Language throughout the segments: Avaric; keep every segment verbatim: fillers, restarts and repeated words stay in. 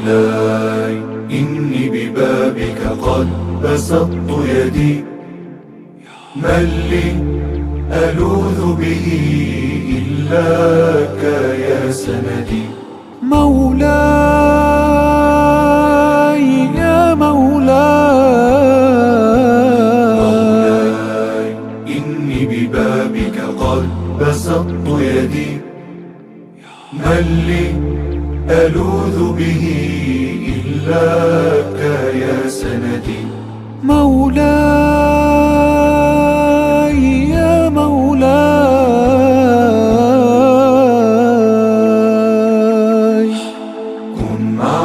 مولاي، إني ببابك قد بسطت يدي، من لي ألوذ به إلاك يا سندي. مولاي يا مولاي، مولاي، إني ببابك قد بسطت يدي، من لي ألوذ به إلاك يا سندي. مولاي يا مولاي، كن مع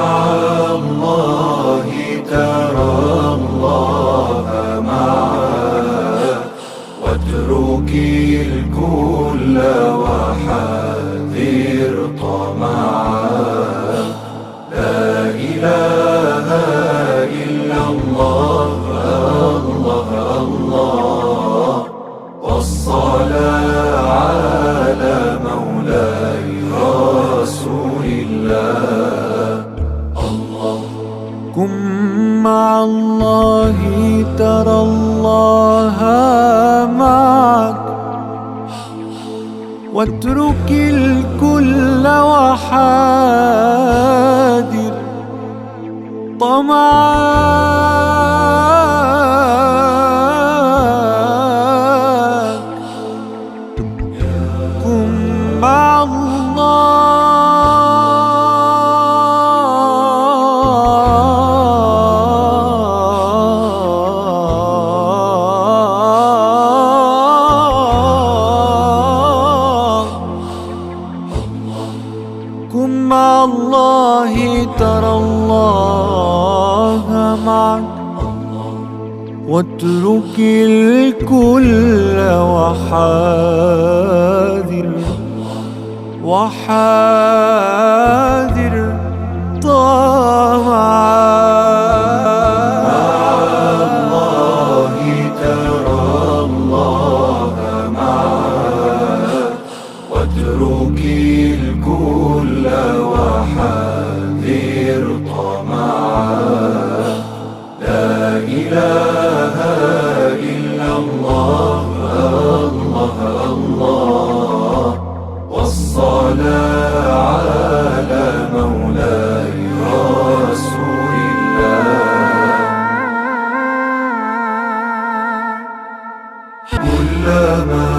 الله ترى الله معك، واترك الكل وحاذر طمعا. لا إله إلا الله، الله، الله، والصلاة على مولاي رسول الله. الله. كن مع الله ترى الله معك، واترك الكل وحاذر طمعك. كن مع الله. كن مع الله ترى الله معك، واترك الكل وحاذر، وحاذر طمعا. مع الله ترى الله معك، واترك الكل وحاذر طمعا. لا إله إلا الله، الله، الله، والصلاة على مولاي رسول الله. كلما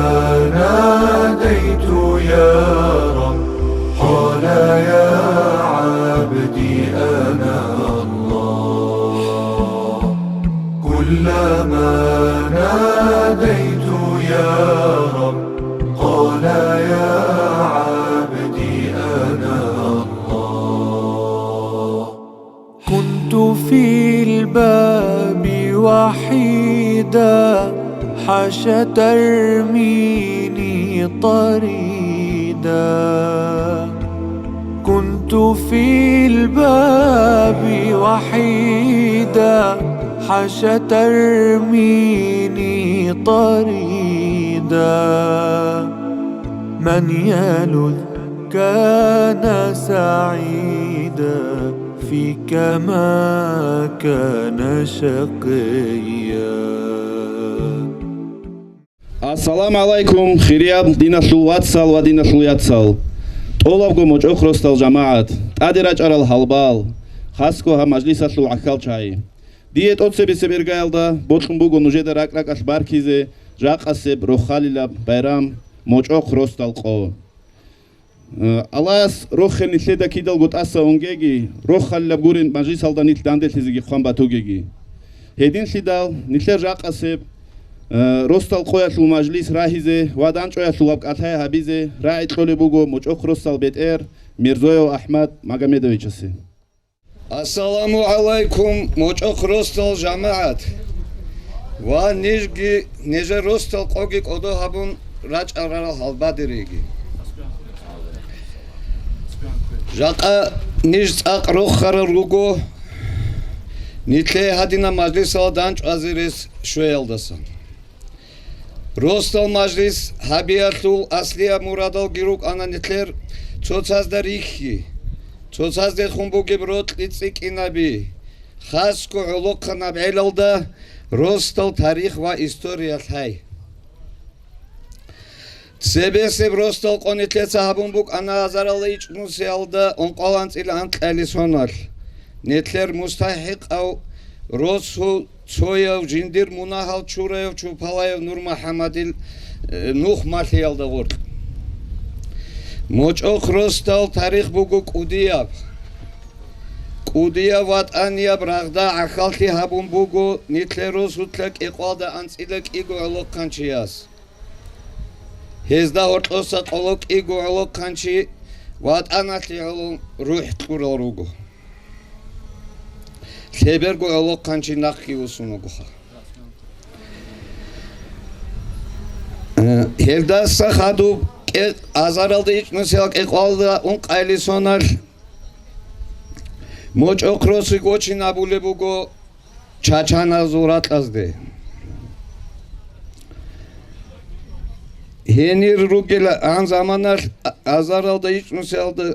ناديت يا رب، قال يا عبدي أنا الله. كلما ناديت يا رب، قال يا عبدي أنا الله. كنت في الباب وحيدا، حاشا ترميني طريدا. كنت في الباب وحيدا، حاشا ترميني طريدا. من يلذ كان سعيدا، فيك ما كان شقيا. Ассаламу гӀалайкум, хирияб диналъул вацал ва диналъул яцал, тӀолабго МочӀохъ росдал жамагӀат, тӀаде рачӀарал гьалбал, хасго гьаб мажлисалъул гӀахьалчагӀи. Дие тӀоцебесеб иргаялда бокьун буго нужеда ракӀ-ракӀалъ баркизе жакъасеб рохалилаб байрам, МочӀохъ росдал къо. Э, Аллагьас рохел нилъеда кидалго тӀаса унгеги, рохалилаб гурин мажлисалда нилъ данделъизеги хъван батугеги. Гьединлъидал нилъер жакъасеб, э, росдал къоялъул мажлис рагьизе ва дандчӀваялъулаб кӀалъай гьабизе рагӀи кьолеб буго МочӀохъ росдал бетӀер Мирзоев АхӀмад Магомедовичасе. Ассаламу гӀалайкум, МочӀохъ росдал жамагӀат ва нижги, нижер росдал къоги кӀодо гьабун рачӀарал гьалбадериги. Жакъа ниж цӀакъ рохарал руго, нилъее гьадинаб мажлисалда данчӀвазе рес щвеялдасан. Росдал мажлис гьабиялъул аслияб мурадалги рукӀана нилъер цоцазда рихьи, Цоцаздехун бугеб рокьи цӀикӀкӀинаби, хасго гӀолохъанаб гӀелалда росдал тарих ва история лъай. Цебесеб росдал къо нилъеца гьабун букӀана азаралда ичӀнусиялда ункъоялда анцӀила анкьалил соналъ. Нилъер мустахӀикъав росу цояв жиндир мунагьал чураяв Чупалаев Нурмухьамадил, э, нух малъиялда гъоркь. МочӀохъ росдал тарих буго кӀудияб. КӀудияб ватӀанияб рагъда гӀахьаллъи гьабун буго нилъер росулъа кӀикъоялда анцӀила кӀиго гӀолохъанчияс. Гьезда гьоркьоса къоло кӀиго гӀолохъанчи ватӀаналъе гӀоло рухӀ кьурал руго. Лъеберго гӀолохъанчи нахъги вуссун вугоха. Э, гьелдаса хадуб кӀе-, азаралда ичӀнусиялда кӀикъоялда ункъоялил соналъ МочӀохъ росу гочин абулеб буго чачаназул ракьазде. Гьенир ругел гӀан заманалъ азаралда ичӀнусиялда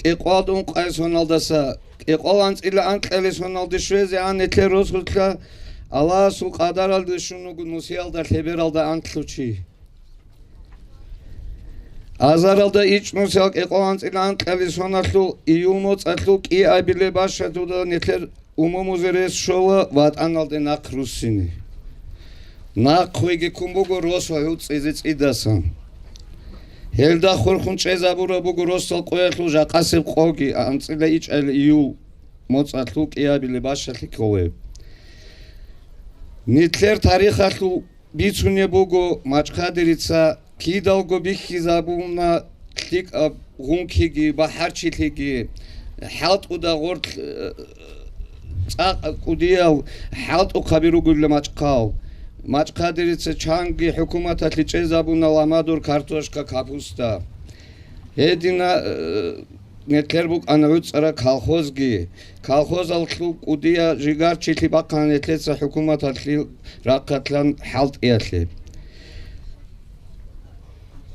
кӀикъоялда ункъоялил соналдаса кӀикъоялда анцӀила анкьалил соналде щвезегӀан нилъер росулъа Аллагьасул къадаралде щун вуго нусиялда лъебералда анлъучи. Азаралда ичӀнусиялда кӀикъоялда анцӀила анкьалил соналъул июль моцӀалъул кӀиабилеб бащадуда нилъер умумузерес щола ватӀаналде нахъ руссине. Нахъвеги ккун буго росу гӀуцӀизе цӀидасан. Гьелда хурхун чӀезабураб буго росдал къоялъул жакъасеб къоги анцӀила ичӀал июль моцӀалъул кӀиабилеб бащалъи кколеб. Нилъер тарихалъул бицунеб буго, Мачхадерица кидалго бихьизабуна лъикӀаб гъункиги, бахӀарчилъиги, хӀалтӀуда гъоркь, э, цӀакъ кӀудиял хӀалтӀухъаби ругила мачхъал. Мачхадерица чанги хӀукуматалъе чӀезабуна ламадур, картошка, капуста. Гьедина, э, нилъер букӀана гӀуцӀараб колхозги. Колхозалъул кӀудиял жигарчилъи бахъана нилъеца хӀукуматалъул рахъалъан хӀалтӀиялъе.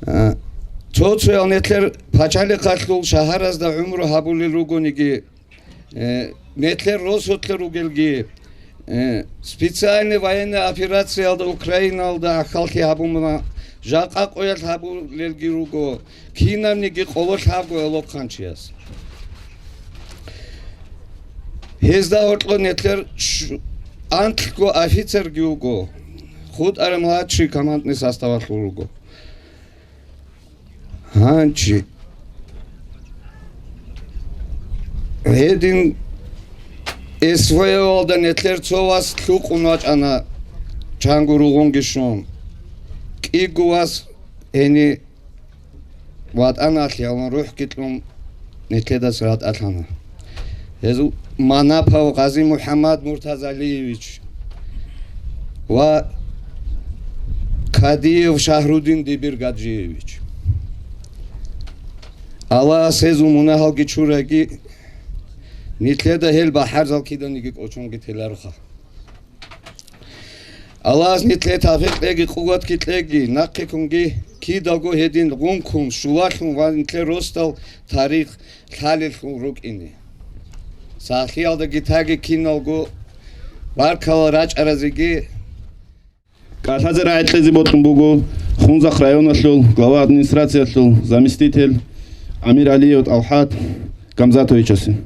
А, цо-цоял нилъер пачалихъалъул шагьаразда гӀумру гьабулел ругониги, э, нилъер росулъа ругелги, э, специальный военный операциялда Украиналда гӀахьаллъи гьабуна, жакъа къоялъ гьабулелги руго, кинабниги къоло лъабго гӀолохъанчияс. Гьезда гьоркьор нилъер щ-, анлъго офицерги вуго, хутӀараб младший командный составалъул руго. Гьанчи. Гьедин СВО-алда нилъер цо вас лъукъун вачӀана, чанго ругъунги щун. КӀиго вас гьениб ватӀаналъе гьалун рухӀги кьун нилъедаса ратӀалъана. Гьезул Манапов Гъази-МухӀаммад Муртазалиевич ва Кадиев Шагьрудин Дибиргажиевич. Аллагьас гьезул мунагьалги чураги, нилъеда гьел бахӀарзал киданиги кӀочонги телароха. Аллагьас нилъее тавфикъ кьеги, къуватги кьеги, нахъе ккунги, кидалго гьедин гъункун, щулалъун ва нилъер росдал тарих лъалелъул рукӀине. Сахлъиялдаги таги киналго баркала рачӀаразеги. КӀалъазе рагӀи кьезе бокьун буго Хунзахъ районалъул глава администрациялъул заместитель Амиралиев ТӀалхӀат Гамзатовичасе.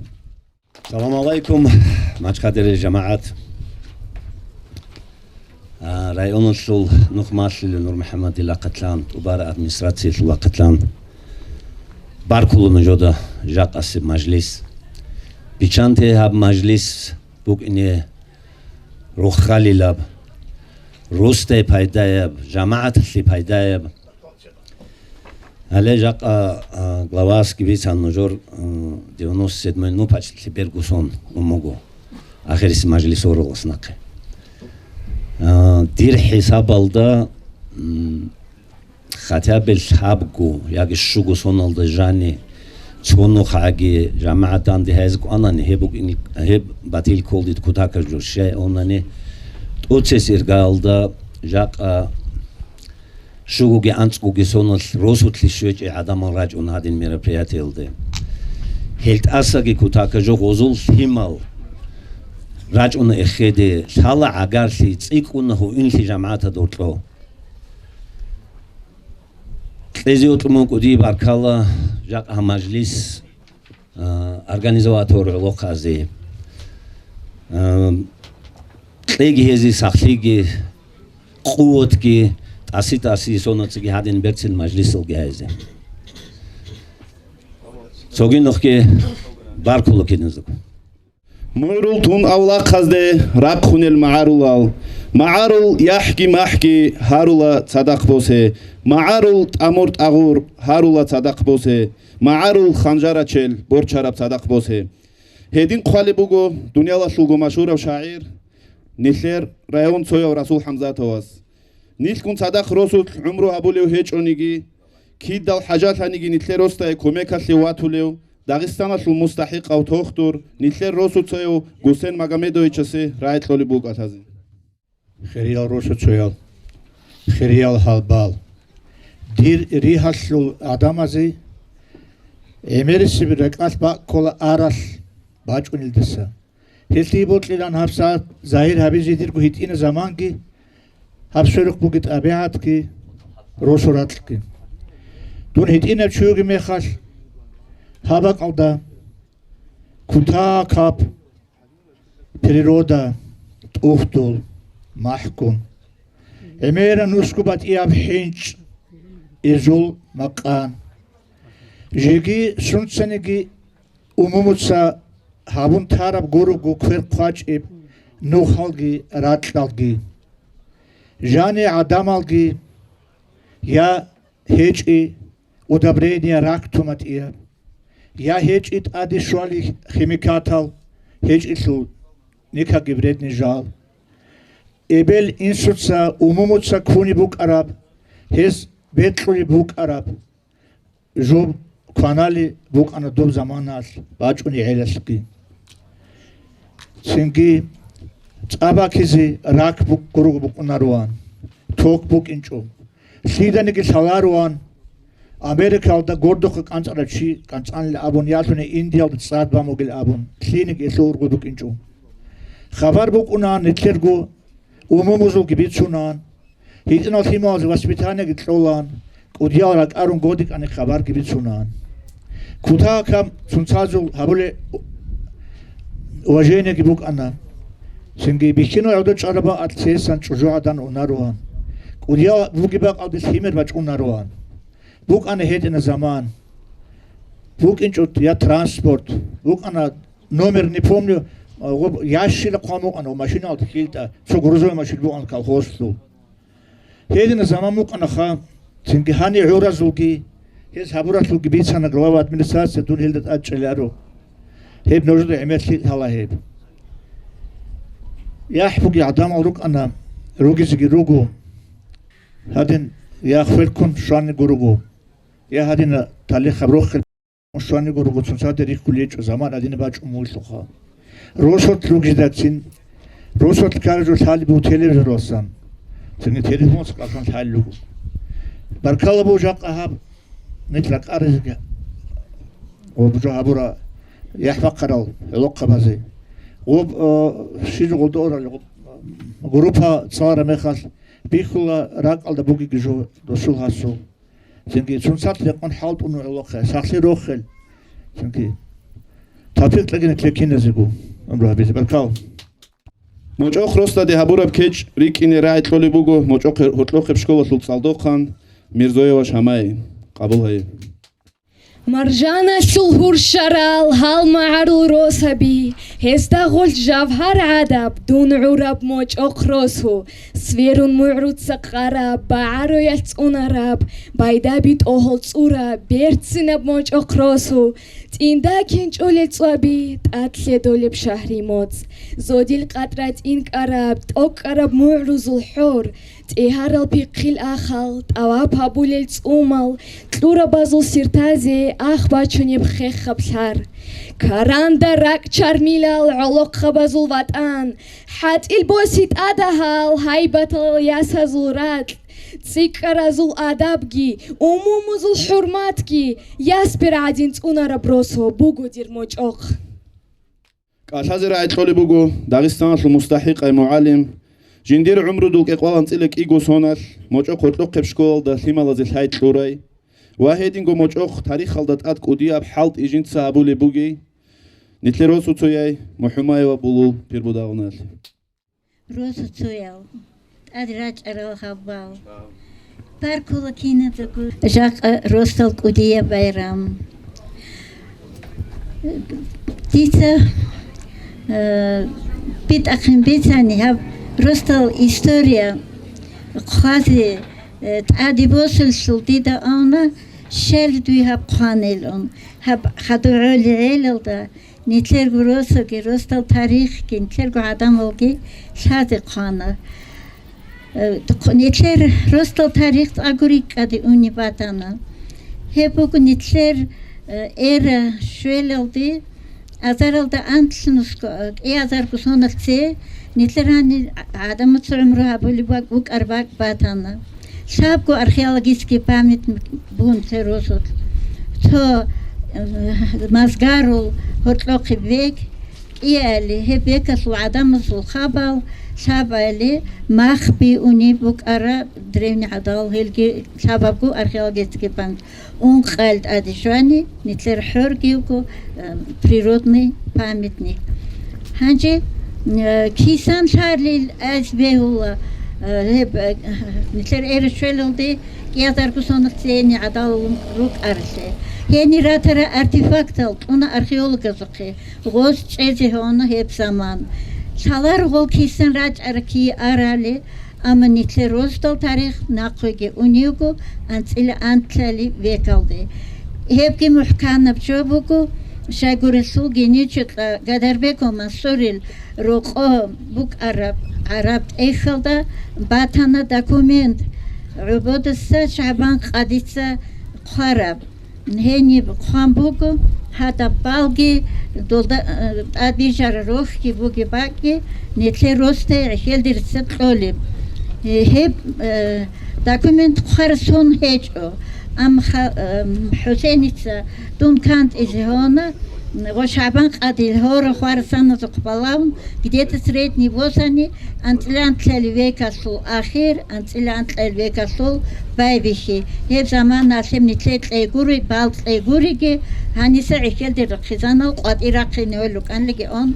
Салам гӀалайкум, Мачхадерил жамагӀат. А, районалъул нух малъулев НурмухӀаммадил рахъалъан, ТӀубара администрациялъул рахъалъан. Баркула нужеда жакъасеб мажлис. Биччанте гьаб мажлис букӀине рохалилаб, росдае пайдаяб, жамагӀаталъе пайдаяб. Гьале жакъа, а, главасги бицан нужер, а, девяносто седьмой нупалъ бергусон умуго, ахирисеб мажлис оралас нахъе. А, дир хӀисабалда, м, хотя бы лъабго яги щуго соналда жани цо нухагӀаги жамагӀат данде гьайзе кӀванани, гьеб букӀин, гьеб батил кколдид кутакаб жо щай унани, тӀоцес иргаялда жакъа щугоги анцӀгоги соналъ росулъе щвечӀей гӀадамал рачӀун гьадин мероприятиялде. Гьел тӀасаги кутакаб жо гъозул лъимал рачӀуна эхеде, лъала гӀагарлъи, цӀикӀкӀуна гьуинлъи жамагӀаталда гьоркьо. Кьезе гьоркьо мун кӀудияб баркала жакъа гьаб мажлис, а, организоватор гӀолохъазе. А, кьеги гьезие сахлъиги, къуватги, тӀаси-тӀаси сонацаги гьадин берцин мажлисалги гьайзе. Цоги нухги баркула киназго. МугӀрул тун авлахъазде рахъунел магӀарулал. МагӀарул яхӀги махӀги гьарула цадахъ босе. МагӀарул тӀамур-тӀагъур гьарула цадахъ босе. МагӀарул ханжарачел борчараб цадахъ босе. Гьедин хъвалеб буго дуниялалъулго машгьурав шагӀир, нилъер район цояв Расул ХӀамзатовас. Нилъгун цадахъ росулъ гӀумру гьабулев гьечӀониги, кидал хӀажалъаниги нилъер росдае кумекалъе ватулев, Дагъистаналъул мустахӀикъав тохтур, нилъер росуцаяв Гусен Магомедовичасе рагӀи кьолеб букӀа лъазе. Хириял росуцаял, хириял гьалбал, дир ригьалъул гӀадамазе гӀемерисеб ракӀалъ бакӀ ккола аралъ бачӀунелдаса. Гьелъие бокьилан гьабсагӀат загьир гьабизе дирго гьитӀина заманги, гьаб сверухъ бугеб тӀабигӀатги, росу ракьги. Дун гьитӀинаб чи вугеб мехалъ, гьаб бакӀалда кутакаб природа, тӀухьдул, махӀкум, гӀемеран нусго батӀияб хӀинчӀ, изул макъан. Жеги сунцаниги умумуца гьабун тараб гурого квер хъвачӀеб нухалги ракьалги, жани гӀадамалги, я гьечӀи удобрение рак туматӀияб, я гьечӀи тӀаде щвали химикатал, гьечӀелъул никаги вредный жал. Эбел-инсуца умумуца ккунеб букӀараб, гьез бекьулеб букӀараб, жо кванали букӀана доб заманалъ бачӀунеб гӀелалъги. Цинги цӀа бакизе рак бу-, гурого букӀунароан, ток букӀинчӀо. Лъиданиги лъалароан, Америкалда гордухъа кӀанцӀарав чи кӀанцӀанила абун, ялъуни Индиялда цӀад бан бугел абун, лъиениги гьелъул ургъу букӀинчӀо. Хабар букӀунаан нилъерго, умумузулги бицунаан, гьитӀинал лъималазе воспитаниеги кьолаан, кӀудиял ракӀарун годикӀани хабарги бицунаан. Кутакаб сунцазул гьабулеб уважениеги букӀана. Цинги бихьинал гӀодор чӀараб бакӀалъ цесан чӀужугӀадан унароан. КӀудиял бугеб бакӀалде лъимер бачӀунароан. БукӀана гьедина заман. БукӀинчӀо я транспорт, букӀана номер, не помню, а, гъоб-, ящила хъван букӀана, машиналда хьилтӀа, цо грузовой машин букӀана колхозлъул. Гьедина заман букӀанаха, цинги гьанив гӀуразулги, гьез гьабуралъулги бицана глава администрация, дун гьелда тӀад чӀеларо. Гьеб нужеда гӀемерлъи лъала гьеб. ЯхӀ буги гӀадамал рукӀана, ругезеги руго. Гьадин, я хвелккун щваниго руго, я гьадина талихъаб рохел щваниго руго, цоцазда рихьулел гьечӀо, заман гьадинаб бачӀун бугелъулха. Росулъ ругезецин, росулъ ккараб жо лъалеб буго телевизоралсан, цинги телефонса кӀалъан лъалел руго. Баркала буго жакъа гьаб нилъ ракӀаризеги, гъоб жо гьабура яхӀ бахъарал гӀолохъабазе. Гъоб, э, щиб жо гъолда орал, гъоб, группа цӀалараб мехалъ бихьула ракӀалда бугеги жо досул гьасул. Цинги сунцалъ рекъон хӀалтӀун гӀолохъе, сахлъи рохел. Цинги тавфикъ кьегин нилъее киназего гӀумру гьабизе. Баркал. МочӀохъ росдаде гьабураб кечӀ рикӀкӀине рагӀи кьолеб буго МочӀохъе гьоркьохъеб школалъул цӀалдохъан Мирзоева Шамай. Къабул гьайе. Маржаналъул гьурщарал гьал магӀарул росаби, гьезда гъолъ жавгьар гӀадаб дун гӀураб МочӀохъ росу, сверун мугӀруца къараб, багӀароялъ цӀунараб, байдаби тӀогьол цӀураб, берцинаб МочӀохъ росу, тӀинда кинчӀолел цӀваби, тӀад лъедолеб шагьри моцӀ, зодил къатӀра тӀинкӀараб, тӀокӀкӀараб мугӀрузул хӀор, ТӀигьарал пихъил ахал, тӀаваб гьабулел цӀумал, кьурабазул сиртазе ах бачунеб хехаб лъар. Каранда ракӀ чармилал гӀолохъабазул ватӀан, хӀатӀил боси тӀадагьал гьайбатал ясазул ракь, цӀикӀкӀаразул адабги, умумузул хӀурматги, ясбер гӀадин цӀунараб росу буго дир мочӀохъ. КӀалъазе рагӀи кьолеб буго Дагъистаналъул мустахӀикъай мугӀалим, жиндир гӀумрудул кӀикъоялда анцӀила кӀиго соналъ мочӀохъ гьоркьохъеб школалда лъималазе лъай кьурай ва гьединго мочӀохъ тарихалда тӀад кӀудияб хӀалтӀи жинца гьабулеб бугей, нилъер росуцояй МухӀумаева Булул Пирбудагъуналъе. Росуцоял, тӀад рачӀарал гьабал, баркула киназего жакъа росдал кӀудияб байрам. Дица, э, битӀахъин бицани гьаб росдал история хъвазе, э, тӀаде босулелъул дида авна, щал дуй гьаб хъванилун, гьаб хадув гӀолеб гӀелалда, нилъерго росуги, росдал тарихги, нилъерго гӀадамалги лъазе хъвана. Э, нилъер росдал тарих цӀакъго рикӀкӀаде унеб батана. Гьеб буго нилъер, э, эра щвелалде, азаралда анлънусго, э, кӀиазарго соналъ цее, нилъер гьанир гӀадамаца гӀумру гьабулеб бакӀ-, букӀараб бакӀ батана. Лъабго археологический памятник бугун церосулъ. Цо, э, мазгарул гьоркьохъеб бек кӀиали, гьеб бекалъул гӀадамазул хабал лъабали, махби унеб букӀараб древний гӀадал, гьелги лъабабго археологический памятник. Ункъал тӀаде щвани, нилъер хӀорги вуго, э, природный памятник. Гьанже, э, кисан лъалел айс бегьула, э, гьеб, э, нилъер эра щвелалде кӀиазарго соналъ цеени гӀадалалун рукӀаралъе. Гьенир ратара артефактал кьуна археологазухъе, гъоз чӀезе гьавуна гьеб заман. Лъаларо гъол кисан рачӀара кие арали, амма нилъер росдал тарих нахъеги уневго анцӀила анлъали векалде. Гьебги мухӀканаб жо буго, щайгурелъул гьенив чукьа Гадарбеков Мансурил рокъо букӀараб гӀараб тӀехьалда батана документ, ГӀубодаса ШагӀбан къадица хъвараб. Гьениб хъван буго, гьадаб балги, долда, э, тӀадбижараб рохьги бугеб бакӀги, нилъер росдае гӀехьелдерица кьолеб. Э, гьеб, э, документ хъвараб сон гьечӀо. Амма ха-, э, ХӀусеница дун кантӀизе гьавуна, ва ШагӀбан къадил гьора хварасаназухъ балагьун, где-то средний восани, анцӀила анлъали векалъул ахир, анцӀила анлъали векалъул байбихьи. Гьеб заманалъ гьеб нилъее кьей гури, бал кьей гуриги, гьаниса гӀехьелде рахъизанал къватӀир рахъине гьел рукӀанлъиги он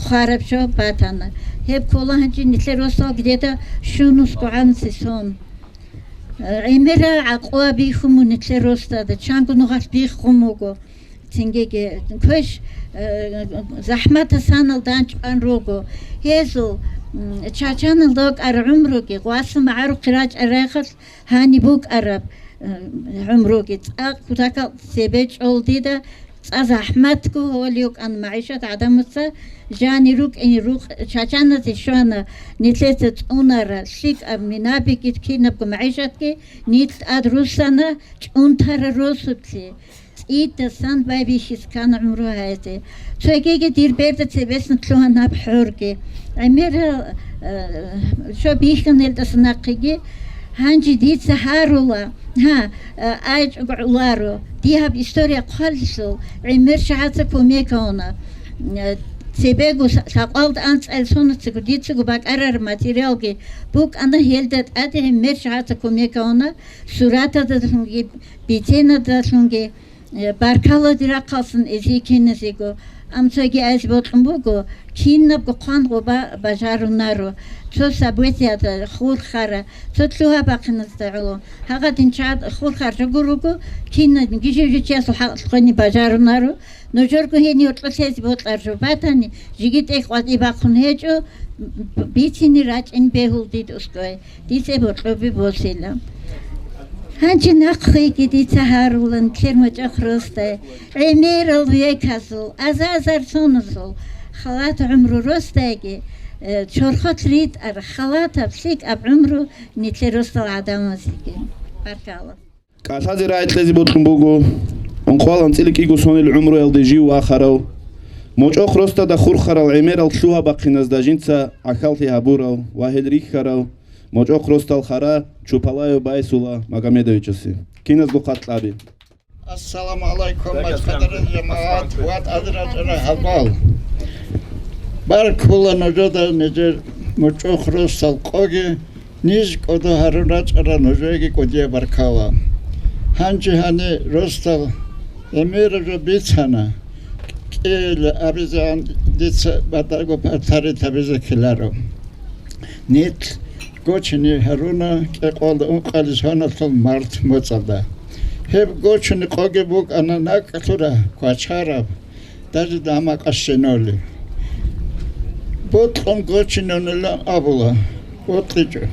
хъвараб жо батана. Гьеб ккола гьанже нилъер росдал где-то щунусго гӀанасеб сон. ГӀемерал гӀакъуба бихьун буго нилъер росдада, чанго нугъалъ биххун буго. Цингиги квеш, э, захӀматалъ санал данчӀван руго. Гьезул, м, Чачаналда вукӀараб гӀумруги, гъвасал магӀарухъе рачӀараб рахъалъ гьаниб букӀараб, э, гӀумруги, цӀакъ кутакал цебе чӀол дида, цӀа захӀматго гьолев вукӀана магӀишат гӀадамаца, жани рукӀине рукъ-, Чачаназе щвана, нилъеца цӀунараб лъикӀаб минабиги кинабго магӀишатги, нилъ тӀад руссана чӀунтараб росулъе. ЦӀидасан байбихьизе ккана гӀумру гьазе. Цогиги дир берда цебесун лъугьана гьаб хӀорги. ГӀемерал, э, жо бихьана гьелдаса нахъеги. Гьанже дица гьарула, гьа, э, айчӀого гӀоларо, дие гьаб история хъвалелъул, гӀемер шагьаца кумек гьавуна. Э, цебего са-, лъакъвалда анцӀила сонацаго дицаго бакӀарараб материалги букӀана, гьелда тӀаде гӀемер шагьаца кумек гьавуна, сураталдалъунги, биценадалъунги. Э, баркалла дир рахъалъан эзие киназего. Амма цоги айзе бокьун буго, кинабго хъван гъоба бажарунаро. Цо событиялда хурхара, цо лъугьа-бахъиназда гӀоло. Гьагъадин чагӀаз хурхар жо гуро, кинабниги жив-жив чиясул хӀакъалъулъ гъони бажарунаро. Нужерго гьенив гьоркьор лъезе бокьараб жо батани, жеги тӀехь къватӀибе бахъун гьечӀо, б-, бицине рачӀин бегьул дид, ускӀой. Дица бокьоби босила. Гьанже нахъеги дица гьарула нилъер мочӀохъ росдай, гӀемерал веказул, азар-азар соназул халат гӀумру росдайги, э, чорхолъ ритӀараб халатаб лъикӀаб гӀумру нилъер росдал гӀадамазеги. Баркалла. КӀалъазе рагӀи кьезе бокьун буго ункъоялда анцӀила кӀиго сонил гӀумруялде жив вахарав, мочӀохъ росдада хурхарал гӀемерал лъугьа-бахъиназда жинца гӀахьаллъи гьабурав ва гьел рихьарав МочӀохъ росдал хара Чупалаев Байсула Магомедовичасе. Киназго хъат кьаби. Ассаламу алайкум, мачхадарал жамагӀат ва тӀаде рачӀарал гьалбал. Баркула нужеда нижер МочӀохъ росдал къоги, ниж кӀодо гьарун рачӀарал нужееги кӀудияб баркала. Гьанже гьанир росдал гӀемераб жо бицана, кӀел абизегӀан дица батӀаго батари табизе ккеларо. Нилъ гочине гьаруна кӀикъоялда ункъоялде соналъул март моцӀалда. Гьеб гочине къоги букӀана накӀкӀалъура квачараб, даже дамакъа щенолев. Бокьун гочинонилан абула, бокьичӀо.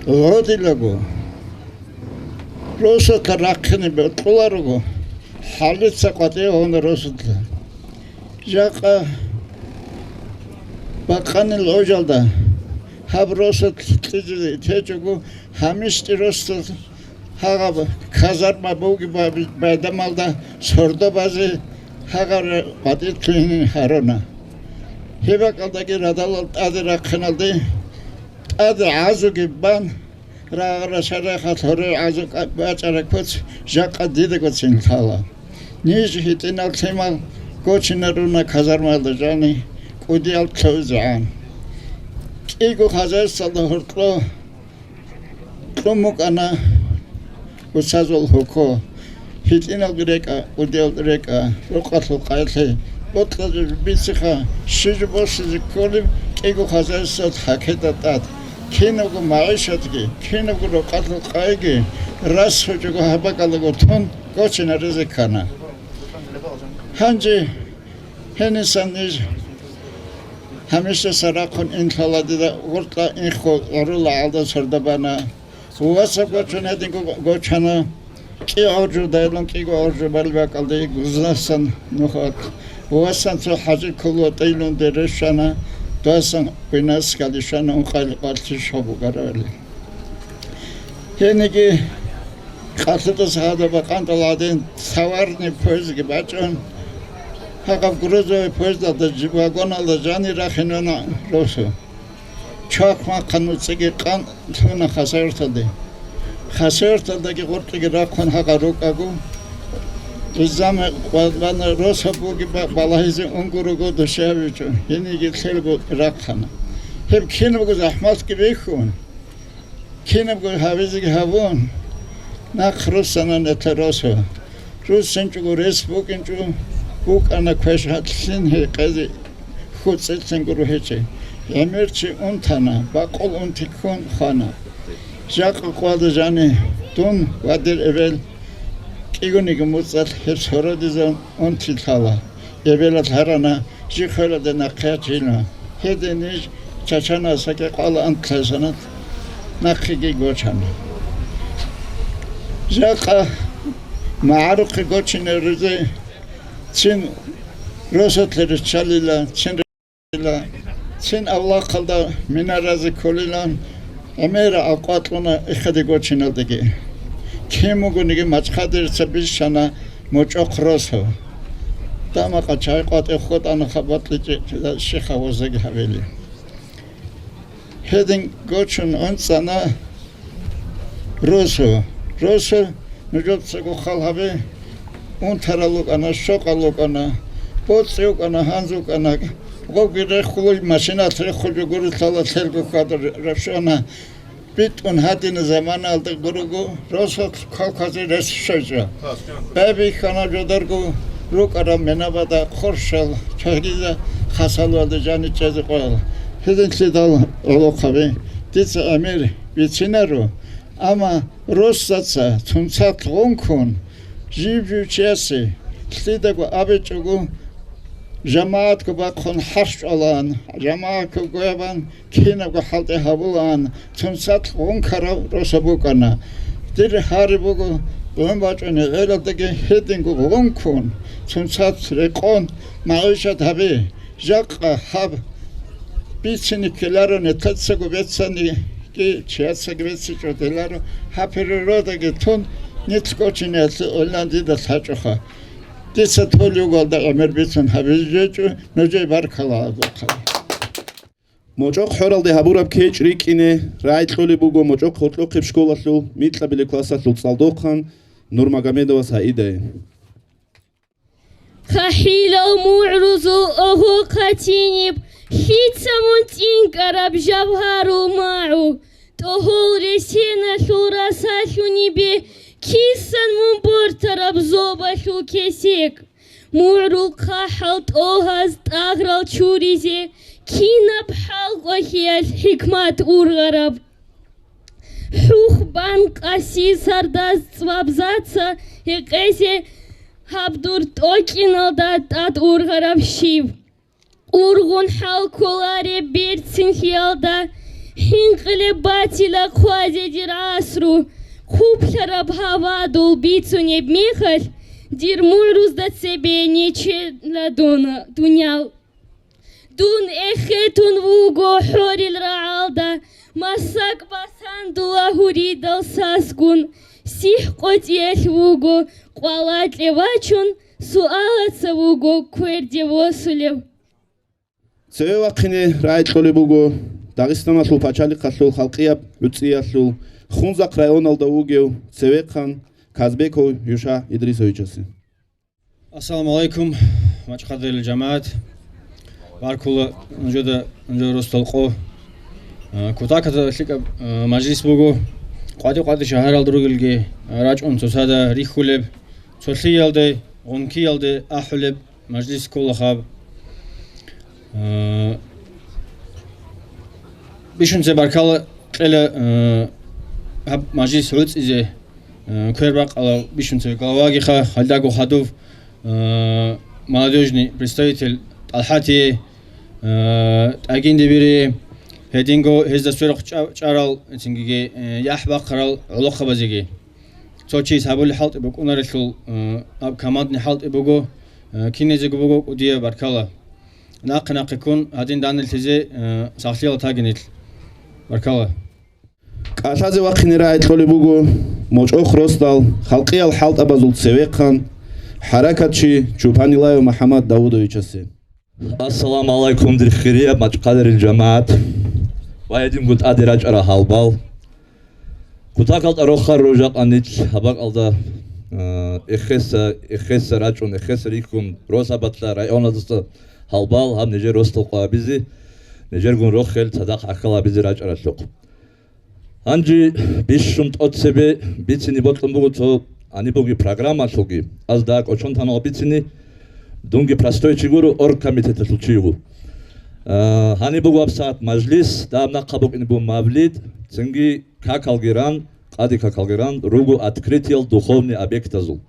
Гьодилаго росулъа рахъине бокьуларого, хӀалица къватӀиве гьавуна росулъа. Жакъа бакъанил гӀожалда гьаб росулъ кьижизе течӀого, гьамишти росулъ гьагъаб казарма бугеб бай-, байдамалда сордо базе гьагъаб къватӀир лъугьине гьаруна. Гьеб бакӀалдаги радалал тӀаде рахъиналде, тӀаде гӀазуги бан, рагъ-рашарахъалъ гьорой гӀазу бачӀараб куц жакъа дидагоцин лъала. Ниж гьитӀинал лъимал гочинаруна казармаялда жани кӀудиял лъугӀизегӀан. КӀиго хозяйствоялда гьоркьо кьун букӀана усазул гьуко. ГьитӀиналги рекӀа, кӀудиялги рекӀа, рукъалъул къайлъи, бокьазе бициха, щиб жо босизе кколеб кӀиго хозяйствоялъ хӀакеда тӀад. Кинабго магӀишатги, кинабго рукъалъул къайги расхӀичӀого гьаб бакӀалаго тун гочинаризе ккана. Гьанже гьенисан ниж гьамишаса рахъун ин лъала дида гъоркьа инхъо гӀурула гӀалда сордо бана. Васаб гочун гьединго гочана, кӀи гӀоржудайилан кӀиго гӀоржубали бакӀалде гузнасан нухалъ. Васан цо хӀажи кколуа тӀилунде рещана, дуасан Буйнакскалде щвана ункъоялда къвалъ щиб бугоравали. Гьениги къалъудаса гьадаб бакъандал гӀадин товарный поездги бачӀун, гьагъаб грузовый поездалда жи-, вагоналда жани рахинана росу. Чвахмахъан нуцӀиги къан лъуна Хасавюрталде. Хасавюрталдаги гъоркьиги рахъун гьагъа рукӀаго, гӀиззами къвалана росаб буги ба-, балагьизе унгурого душевичӀо, гьениги лъелго рахъана. Гьеб кинабго захӀмалъги бихьун, кинабго гьабизеги гьабун, нахъ руссана нилъер росу. РуссинчӀого рес букӀинчӀо, букӀана квешалъин гьекъезе хьуцӀилъин гуро гьечӀеб. ГӀемер чи унтана, бакъул унти ккун хвана. Жакъа къвада жани, дун ва дир эбел кӀигониги муцӀалъ гьеб сородизабун унти лъала. Эбелалъ гьарана, жи хвелалде нахъе ячейилан. Гьедин ниж чачана саке къвала антлъай санат нахъеги гочана. Жакъа магӀарухъе гочинаризе цин росулъе риччалила, цин рила, цин авлахъалда минаразе кколилан, гӀемера акъвакълъуна эхеде гочиналдеги. Кин бугониги мачхадерица бищана МочӀохъ росу. Дамакъа чай къватӀив хутӀана хабалъичӀеб щихъа возаги гьабили. Гьедин гочун гӀунцӀана росу. Росу нужецаго хал гьабе, унтарал рукӀана, щокъал рукӀана, боцӀи рукӀана, гьанз рукӀана, гъоги рехулев машиналъ рехулев гурелъала лъелго хьвада рашона. БитӀун гьадина заманаялда гурого росулъ квалквазе рес щвечӀо. Байбихьана жодарго рукӀарал менабада хъурщал чагьриза хасалуялда жаничӀезе къоял. Гьединлъидал гӀолохъаби дица гӀемер бицинаро, амма росаца цунцалъ гъункун, жив-жив чиясе лъидаго абичӀого, жамагӀатго бахъун хӀарщ чӀвалаан, жамагӀатго гвебан, кинабго хӀалтӀи гьабулаан, цунцалъ гъункарав росу букӀана. Дир гьари буго, гъун бачӀунеб гӀелалдаги гьединго гъункун, цунцалъ рекъон, магӀишат гьабе. Жакъа гьаб бицине ккеларо, нилъецаго бецаниги, чияцаги бецичӀого теларо, гьаб природаги тун, нилъ гочине гьелъулан дида лъачӀоха. Дица толев вугоялда гӀемер бицун гьабизе жечӀо, нужее баркала гьабухъа. МочӀохъ хӀоралде гьабураб кечӀ рикӀкӀине рагӀи кьолеб буго МочӀохъ гьоркьохъеб школалъул микьабилеб классалъул цӀалдохъан Нурмагомедова Саидае. ХъахӀилал мугӀрузул огьо-хъатиниб, лъица мун цӀинкӀараб жавгьарул магӀу, тӀогьол ресеналъул расалъунибе, кисан мун бортараб зобалъул кесек. МугӀрул хъахӀал тӀогьаз тӀагърал чуризе, кинаб хӀалкӀолъиялъ хӀикмат ургъараб. ХӀухьбан къаси сардаз цӀвабзаца гьекъезе, гьаб дур тӀокӀиналда тӀад ургъараб щив. Ургъун хӀал кколареб берцинлъиялда, хӀинкъилеб батила хъвазе дир гӀасру, хъублъараб гьавадул бицунеб мехалъ, дир мугӀрузда цебе нечела дона дуниял. Дун эхетун вуго хӀорил рагӀалда, масакӀ басандула гьуридал сасгун, сихӀ къотӀиялъ вуго къвалакье вачун, суалаца вуго кверде восулев. Цеве вахъине рагӀи кьолеб буго Дагъистаналъул пачалихъалъул халкъияб гӀуцӀиялъул Хунзахъ районалда вугев цевехъан Казбеков Юша Идрисовичасе. Ассаламу гӀалайкум, мачӀ-хъадирил жамагӀат. Баркула нужеда, нужер росдал къо. А, кутакалда лъикӀаб, а, мажлис буго. КъватӀи-къватӀи шагьаралда ругелги, а, рачӀун цоцазда рихьулеб, цолъиялде, гъункиялде ахӀулеб мажлис ккола гьаб. А, бищун цебе баркала кьела, а, гьаб мажлис гӀуцӀизе, а, квер бакъала бищун цебе главагиха, гьалдаго хадув, а, молодёжный представитель ТӀалхӀатие, а, ТӀагиндибирие, гьединго гьезда сверухъ чӀа-, чӀарал, цинги, э, яхӀ бахъарал гӀолохъабазеги. Цо чияс гьабулеб хӀалтӀи букӀунарелъул, э, аб командный хӀалтӀи буго, э, киназего буго кӀудияб баркала. Нахъе-нахъе ккун гьадин данделъизе, э, сахлъиялда тагин нилъ. Баркала. КӀалъазе вахъине рагӀи кьолеб буго МочӀохъ росдал халкъиял хӀалтӀабазул цевехъан хӀаракатчи Чупанилаев МухӀаммад Давудовичасе. Ассаламу гӀалайкум, дир хирияб мачӀ-хъадирил жамагӀат ва гьединго тӀаде рачӀарал гьалбал. Кутакалда рохар рожакъа нилъ гьаб бакӀалда, а, эхеса, эхеса рачӀун, эхеса рихьун, росабалъа районалдаса гьалбал гьаб нижер росдал къо гьабизе, нижергун рохел цадахъ гӀахьал гьабизе рачӀаралъухъ. Гьанже бищун тӀоцебе бицине бокьун буго цо гьаниб бугеб программалъулги. Аз дагьа кӀочон тана бицине, дунги простой чи гуро, оргкомитеталъул чи вуго. А, гьаниб буго гьабсагӀат мажлис, дагьаб нахъа букӀине буго мавлид, цинги какалги ран, къаде какалги ран, руго открытиял духовный объектазул.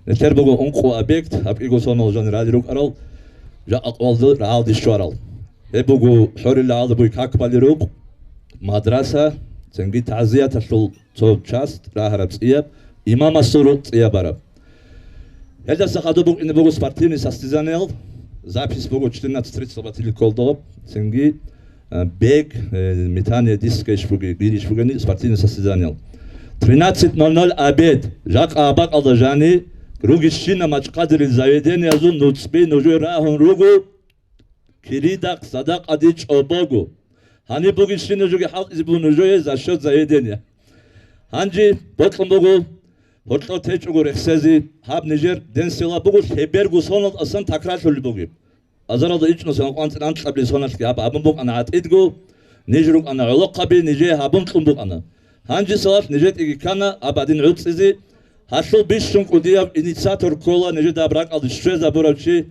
Нилъер буго ункъо объект, гьаб кӀиго сонал жанир рали рукӀарал, жакъа къоялда рагӀалде щварал. Гьеб буго хӀорил рагӀалда буй как балел рукъ, мадраса, цинги тагӀзияталъул цо часть рагьараб цӀияб, имамасул рукъ цӀияб бараб. Гьелдаса хадуб букӀине буго спортивный состязаниеял, запись буго четырнадцать тридцать батили кколдого, цинги э, бег, э, метание диска иш бугеб, гир иш бугеб, спортивный состязаниеял. Тринадцать ноль ноль обед, жакъа гьаб бакӀалда жанир, ругищина мачӀ-хъадирил заведениязул нуцӀби нужее рагьун руго, киридахъ садакъаде чӀобого. Гьаниб бугищина нужееги хӀалтӀизе буго нужее за счёт заведения. Гьанже бокьун буго, гьоркьо течӀого рехсезе, гьаб нижер ден села буго, лъеберго соналдасан такрарлъулеб бугеб. Азаралда ичӀнусанал къванцӀин анкьабилеб соналъги гьаб абун букӀана гӀатӀидго, ниж рукӀана гӀолохъаби, нижее гьабун кьун букӀана. Гьанже салат нижетӀиги ккана гьаб гьадин гӀуцӀизе, гьалъул бищун кӀудияб инициатор ккола нижеда гьаб ракӀалде щвезабурав чи,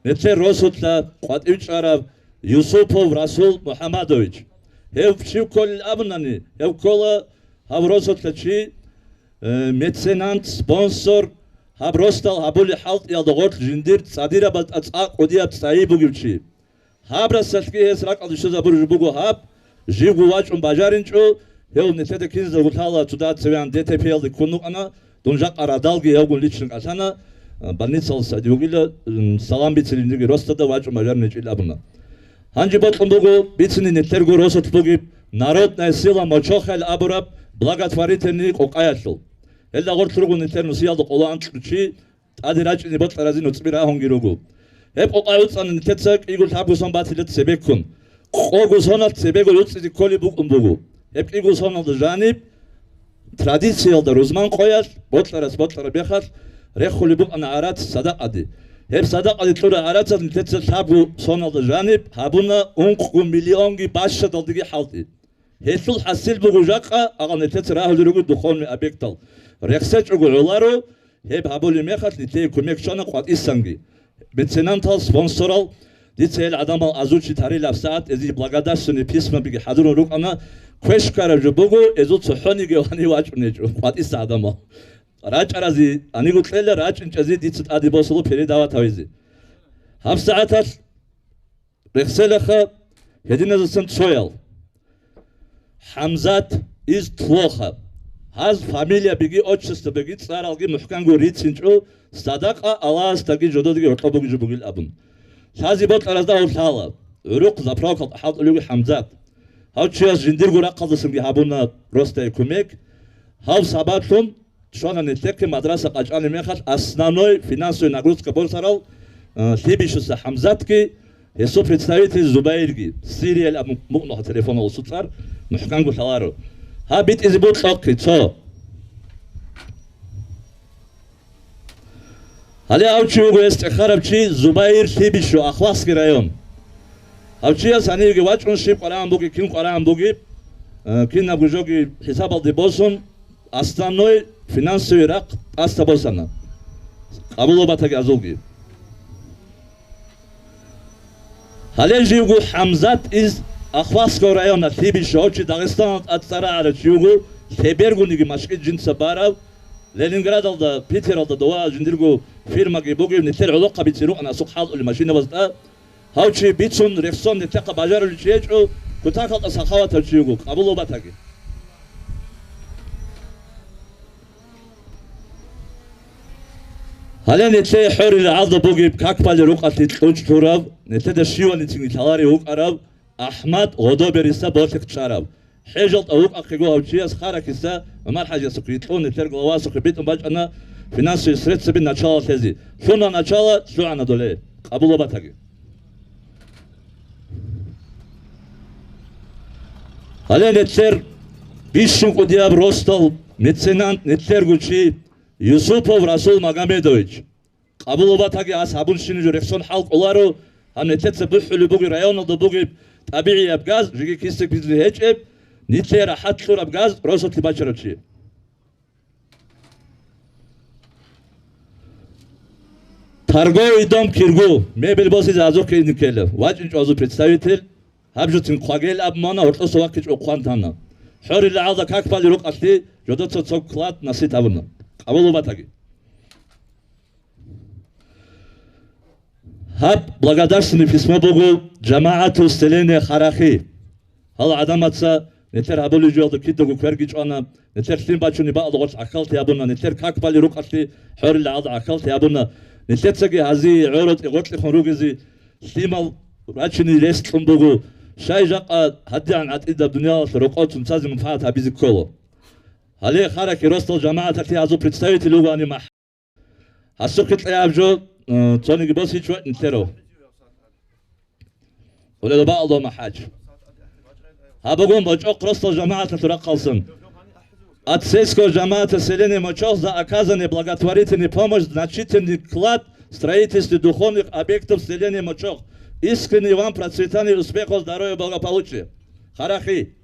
нилъер росулъа къватӀив чӀарав Юсупов Расул МухӀамадович. Гьев чи кколел абунани, гьев ккола гьав росулъа чи, э, меценант, спонсор, гьаб росдал гьабулеб хӀалтӀиялда гъорлъ жиндир цӀадирабазда цӀакъ кӀудияб цӀайи бугев чи. Гьаб расалъги гьес ракӀалде щвезабуреб жо буго гьаб, живго вачӀун бажаринчӀо, гьев нилъеда киназдаго лъала цо дагьаб цевегӀан ДТП-ялде ккун вукӀана, дун жакъа радалги гьевгун лично кӀалъана, э, больницалъ садигугила, м, салам бицин жиндирги росдада вачӀун бажаринчӀин абуна. Гьанже бокьун буго бицине нилъерго росулъ бугеб Народная сила МочӀохъ абураб благотворительный къокъаялъул. Гьелда гъорлъ руго нилъер нусиялда къоло анкьго чи, тӀаде рачӀине бокьаразе нуцӀби рагьунги руго. Гьеб къокъа гӀуцӀана нилъеца кӀиго лъабго сон батила цебеккун. къого соналъ цебего гӀуцӀизе кколеб букӀун буго. Гьеб кӀиго соналда жаниб традициялда рузман къоялъ, бокьарас бокьараб мехалъ рехулеб букӀана гӀарац садакъаде. Гьеб садакъаде кьураб гӀарацаз нилъеца лъабго соналда жаниб гьабуна ункъго миллионги бащадалдеги хӀалтӀи. Гьелъул хӀасил буго жакъа, агъал нилъеца рагьулел руго духовный объектал. РехсечӀого гӀоларо, гьеб гьабулеб мехалъ нилъее кумек щвана къватӀисанги. Меценантал, спонсорал, дица гьел гӀадамал азучи тарилаб сагӀат эзие благодарственный письмабиги хӀадурун рукӀана, квеш ккараб жо буго, эзул цохӀониги вани вачӀун гьечӀо къватӀиса гӀадамал. РачӀаразе гьаниго кьела, рачӀинчӀазе дица тӀаде босула передавать гьавизе. ГьабсагӀаталъ рехселаха гьединазасан цоял. ХӀамзат из Тлоха. Гьаз фамилиябиги, отчествобиги, цӀаралги мухӀканго рицинчӀо, садакъа Аллагьасдаги жододаги гьоркьоб бугеб жо бугил абун. Лъазе бокьаразда гьав лъала, гӀурухъ заправкалда хӀалтӀулев вуго ХӀамзат. Гьав чияс жиндирго рахъалдасанги гьабуна росдае кумек. Гьав сабаблъун щвана нилъехъе мадраса къачӀалеб мехалъ основной финансовый нагрузка босарал, э, Лъибищуса ХӀамзатги, гьесул представитель Зубайирги, Сириялъ абун мукънуха телефонал усуцӀар, мухӀканго лъаларо. Гьаб битӀизе букьахъи цо. Гьале гьав чи вуго гьес цӀехараб чи Зубайир Лъибищу, Ахлахский район. Гьав чияс гьанивеги вачӀун щиб къварагӀан бугеб, кин къварагӀан бугеб, э, кинабго жоги хӀисабалде босун, основной финансовый рахъ тӀаса босана. Къабулаб батаги азулги. Гьале живго ХӀамзат из Ахлахского района Лъибищу, гьав чи Дагъистаналда тӀад цӀар рагӀарав чи вуго, лъебергониги машкӀид жинца барав, Ленинградалда, Питералда дова жиндирго фирмаги бугеб, нилъер гӀолохъабизе рукӀана асухъ хӀалтӀулеб машинабазда. Гьав чи бицун рехсон нилъехъа бажарулев чи гьечӀо, кутакалда сахаватав чи вуго, къабулаб батаги. Гьале нилъее хӀорил рагӀалда бугеб как балеб рукъалъе кьучӀ лъурав, нилъеда щиваницинги лъаларев вукӀарав АхӀмад Гъодобериса болъихъ чӀарав. ХӀежалда вукӀахъего гьав чияс Харахиса ГӀумар-хӀажиясухъе кьун, нилъер главасухъе битӀун бачӀана финансовый средстваби начало лъезе. Лъуна начало, лъугӀана доле. Къабулаб батаги. Гьале нилъер бищун кӀудияб росдал меценант, нилъерго чи Юсупов Расул Магомедович. Къабулаб батаги, гьас гьабун щинаб жо рехсон хӀал кӀоларо, гьаб нилъеца бухӀулеб бугеб районалда бугеб тӀабигӀияб газ, жеги кисек бизлъи гьечӀеб, нилъее рахӀат кьураб газ росулъе бачарав чи. Торговый дом Киргу, мебель босизе гьазухъе ине ккела, вачӀинчӀо гьазул представитель, гьаб жуцин хъвагел абун мана, гьоркьоса вахъичӀо хъван тана. ХӀорил рагӀалда как балеб рукъалъе жодоца цо клад насип гьабуна. Къабулаб батаги. Гьаб благодарственный письмо буго жамагӀатул селение Харахи. Гьал гӀадамаца нилъер гьабулеб жоялда кидаго кверги чӀвана, нилъер лъим бачунеб бакӀалда гъорлъ гӀахьаллъи гьабуна, нилъер как балеб рукъалъе хӀорил рагӀалда гӀахьаллъи гьабуна, нилъецаги гьазие гӀоротӀи гъоркьихъун ругезе лъимал рачине рес кьун буго, щай жакъа гьадигӀан гӀатӀидаб дуниялалъ рокъов цунцазе мунпагӀат гьабизе ккола. Гьале Харахи росдал жамагӀаталъе гьазул представитель вугоани махӀ. Гьасухъе кьей гьаб жо, э, цониги босичӀо нилъерав. Улел баалда махӀач. Гьаб бугун бочӀохъ росдал жамагӀаталъул рахъалсан. От сельского жамаата селения Мочох за оказанный благотворительный помощь значительный вклад в строительстве духовных объектов селения Мочох. Искренне вам процветания, успехов, здоровья, благополучия. Харахи.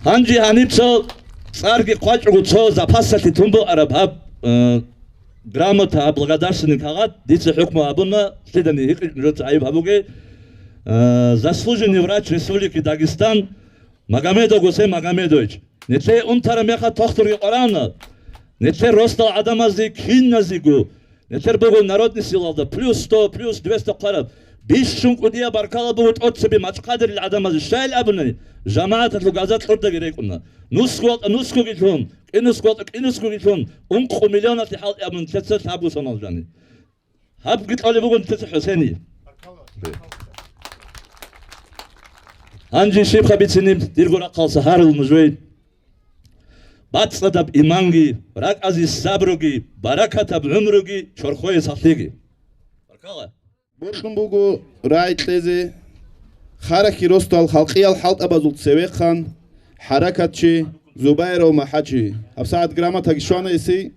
Гьанже гьаниб цо цӀарги хъвачӀого цо запасалъе тун букӀараб гьаб, э, грамота, гьаб благодарственный кагъат дица хӀукму гьабуна, лъидани гьикъичӀо нужеца гӀайиб гьабуге, э, заслуженный врач Республики Дагестан Магомедов Гусейн Магомедович. Нилъее унтараб мехалъ тохтурги къварагӀуна. Нилъер росдал гӀадамазде киназего, нилъер буго Народный силалда плюс сто, плюс двести хъвараб. Бищун кӀудияб баркала буго тӀоцебе мачӀ хъадирил гӀадамазе, щайил абуни, жамагӀаталъул газа кьурдаги рекӀуна. Нусгуялда нусгуги лъун, кӀинусгуялда кӀинусгуги лъун, ункъо миллионалъе хӀалтӀи абун нилъеца лъабго сонал жани. Гьабги кьолеб буго нилъеца ХӀусени. Гьанже щибха бицине дирго рахъалса гьарул нужее. БацӀцӀадаб иманги, ракӀазе сабруги, баракатаб гӀумруги, чорхое сахлъиги. Баркала. Бокьун буго рагӀи кьезе Харахьи росдал халкъиял хӀалтӀабазул цевехъан хӀаракатчи Зубайров МахӀачи. ГьабсагӀат грамотаги щвана гьесие,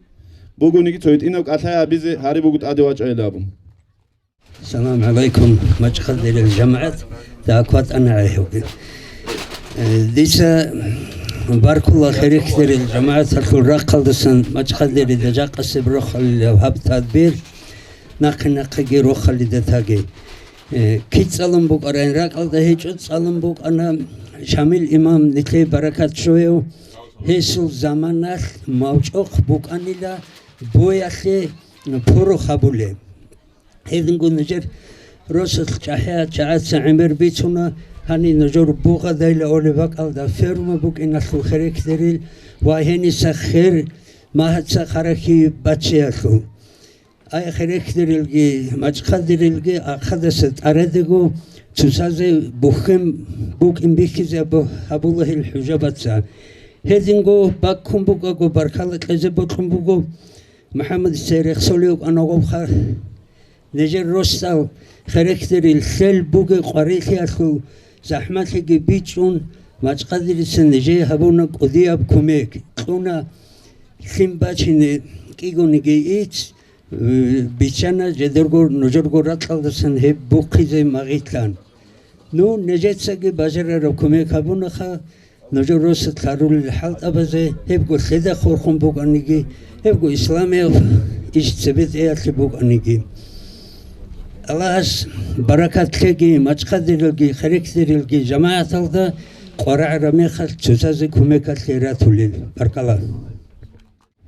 бугониги цо гьитӀинаб кӀалъай гьабизе гьари буго тӀаде вачӀайилан абун. Салам гӀалайкум, мачӀ хадерил жамагӀат, дагьаб кватӀана гӀехӀуги. Э, дица баркула херехъдерил жамагӀаталъул рахъалдасан мачӀ хадерида жакъасеб рохалилав гьаб тадбир, нахъе-нахъеги рохалида таги. Э, кицӀалун букӀарайин ракӀалда гьечӀо, цӀалун букӀана Шамил имам, нилъее баракат щвеяв, гьесул заманалъ мавчӀохъ букӀанила боялъе пурухъ гьабулеб. Гьединго нужер росулъ чӀахӀиял чагӀаца гӀемер бицуна, гьанив нужер Бугъадайла олеб бакӀалда ферма букӀиналъул херехъдерил ва гьениса хер магьаца Харахьи баччиялъул. Ай херехъдерилги, мачӀ хадерилги ахъадаса тӀарадего цоцазе бухьен букӀин бихьизе абу-, гьабула гьел хӀужабаца. Гьединго баккун букӀаго баркала кьезе бокьун буго. МухӀаммадица рехсолев кӀанагъобха. Нижер росдал херехъдерил лъел бугеб къварилъиялъул захӀмалъиги бичӀчӀун, мачӀ хадерица нижее гьабуна кӀудияб кумек, кьуна лъим бачине кӀигониги ицц, э, биччана жидерго нужерго ракьалдасан гьеб бухъизе магъилъан. Ну, нижецаги бажарараб кумек гьабунаха, нужер росулъ гьарулел хӀалтӀабазе, гьебго лъеда хурхун букӀаниги, гьебго исламияб иш цебетӀеялъе букӀаниги. Аллагьас баракат лъеги, мачӀ хадерилги, херехъдерилги жамагӀаталда къваригӀараб мехалъ цоцазе кумекалъе ратулел. Баркала.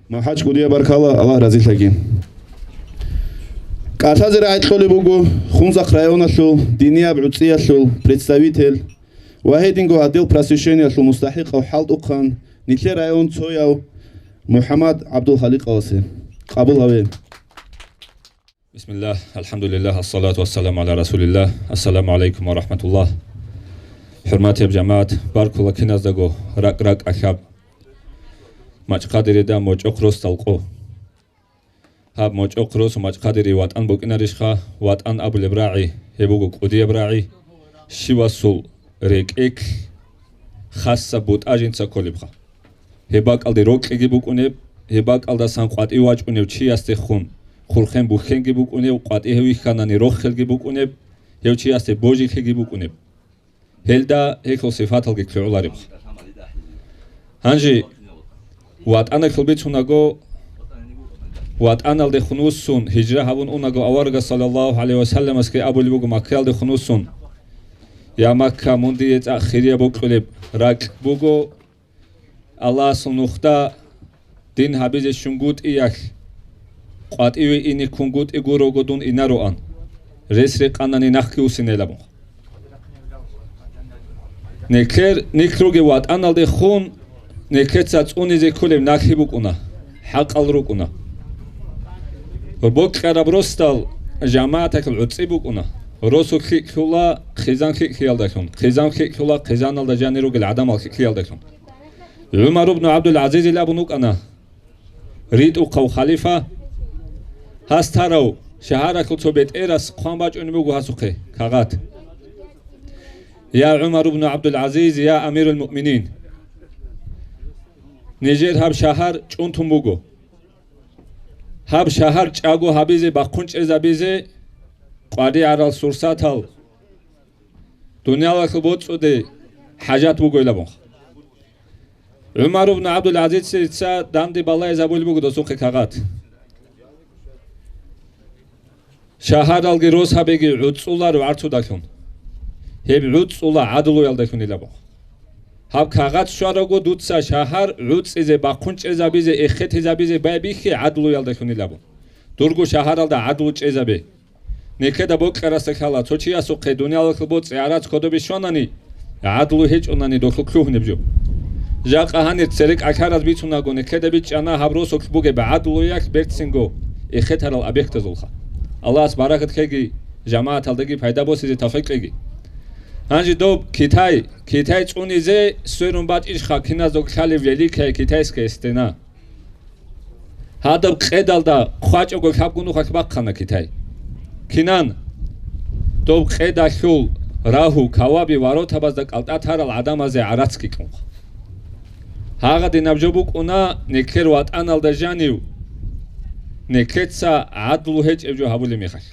МахӀач, кӀудияб баркала, Аллагь разилъаги. КӀалъазе рагӀи кьолеб буго Хунзахъ районалъул динияб гӀуцӀиялъул представитель ва гьединго отдел просвещениялъул мустахӀикъав хӀалтӀухъан, нилъер район цояв МухӀаммад ГӀабдулхаликъовасе. Къабул гьаве. Бисмиллагь, алхӀамдулиллагь, ассалату вассаламу гӀала расулиллагь. Ассаламу гӀалайкум ва рахӀматуллагь. ХӀурматияб жамагӀат, баркула киназдаго ракӀ-ракӀалъаб. МачӀ хадерида мочӀохъ росдал къо. Гьаб мочӀохъ рос МачӀ хадерие ватӀан букӀинарищха? ВатӀан абулеб рагӀи, гьеб буго кӀудияб рагӀи, щивасул рекӀелъ хасаб бутӀа жинца кколебха. Гьеб бакӀалде рокьиги букӀунеб, гьеб бакӀалдасан къватӀив вачӀунев чиясдехун хурхен бухьенги букӀунеб, къватӀи гьев вихьанани рохелги букӀунеб, гьев чиясде божилъиги букӀунеб. Гьелда гьелъул сифаталги лъугӀуларебха. Гьанже ватӀаналъул бицунаго, ватӀаналдехун вуссун, гьижра гьабун унаго аварагас, саллаллагьу гӀалайгьи ва салламасги абулеб буго Маккаялдехун вуссун: «Я Макка, мун дие цӀакъ хирияб бокьулеб ракь буго, Аллагьасул нухда дин гьабизе щунгутӀиялъ, къватӀиве ине ккунгутӀи гурого дун инароан, рес рекъанани нахъги вуссинейилан». Нилъер, нилъ ругев ватӀаналдехун нилъеца цӀунизе кколеб налъи букӀуна, хӀакъал рукӀуна. Бокьараб росдал жамагӀаталъул гӀуцӀи букӀуна. Росу лъикӀлъула хъизан лъикӀлъиялдалъун, хъизан лъикӀлъула хъизаналда жанир ругел гӀадамал лъикӀлъиялдалъун. ГӀумар ибн ГӀабдул-ГӀазизил абун вукӀана, ритӀухъав халифа, гьас тарав шагьаралъул цо бетӀерас хъван бачӀунеб буго гьасухъе кагъат: «Я ГӀумар ибн ГӀабдул-ГӀазиз, я амирул муъминин, нижер гьаб шагьар чӀунтун буго. Гьаб шагьар чӀаго гьабизе, бахъун чӀезабизе къваригӀарал сурсатал, дуниялалъул боцӀуде хӀажат бугойилан». ГӀумар ибн ГӀабдул-ГӀазизица данде балагьизабулеб буго досухъе кагъат. Шагьаралги росабиги гӀуцӀуларо гӀарцудалъун. Гьеб гӀуцӀула гӀадлуялдалъунилан абун. Гьаб кагъат щвараго дуца шагьар гӀуцӀизе, бахъун чӀезабизе, эхетизабизе байбихье гӀадлуялдалъунилан абун. Дурго шагьаралда гӀадлу чӀезабе. Нилъеда бокьарасда лъала, цо чиясухъе дуниялалъул боцӀи гӀарац кодобе щванани, гӀадлу гьечӀонани долъул лъугьунеб жо. Жакъа гьанир церекӀ гӀахьараз бицунаго, нилъеда бичӀчӀана гьаб росулъ бугеб гӀадлуялъ берцинго эхетарал объектазулха. Аллагьас баракат ккеги, жамагӀаталдаги пайда босизе тавфикъ кьеги. Гьанже доб Китай, Китай цӀунизе сверун бачӀищха киназдаго лъалеб Великая Китайская стена? Гьадаб къедалда хъвачӀого лъабго нухалъ бахъана Китай. Кинан? Доб къедалъул рагьу каваби воротабазда кӀалтӀа тарал гӀадамазе гӀарацги кьунха. Гьагъадинаб жо букӀуна неклъер ватӀаналда жанив, неклъеца гӀадлу гьечӀеб жо гьабулеб мехалъ.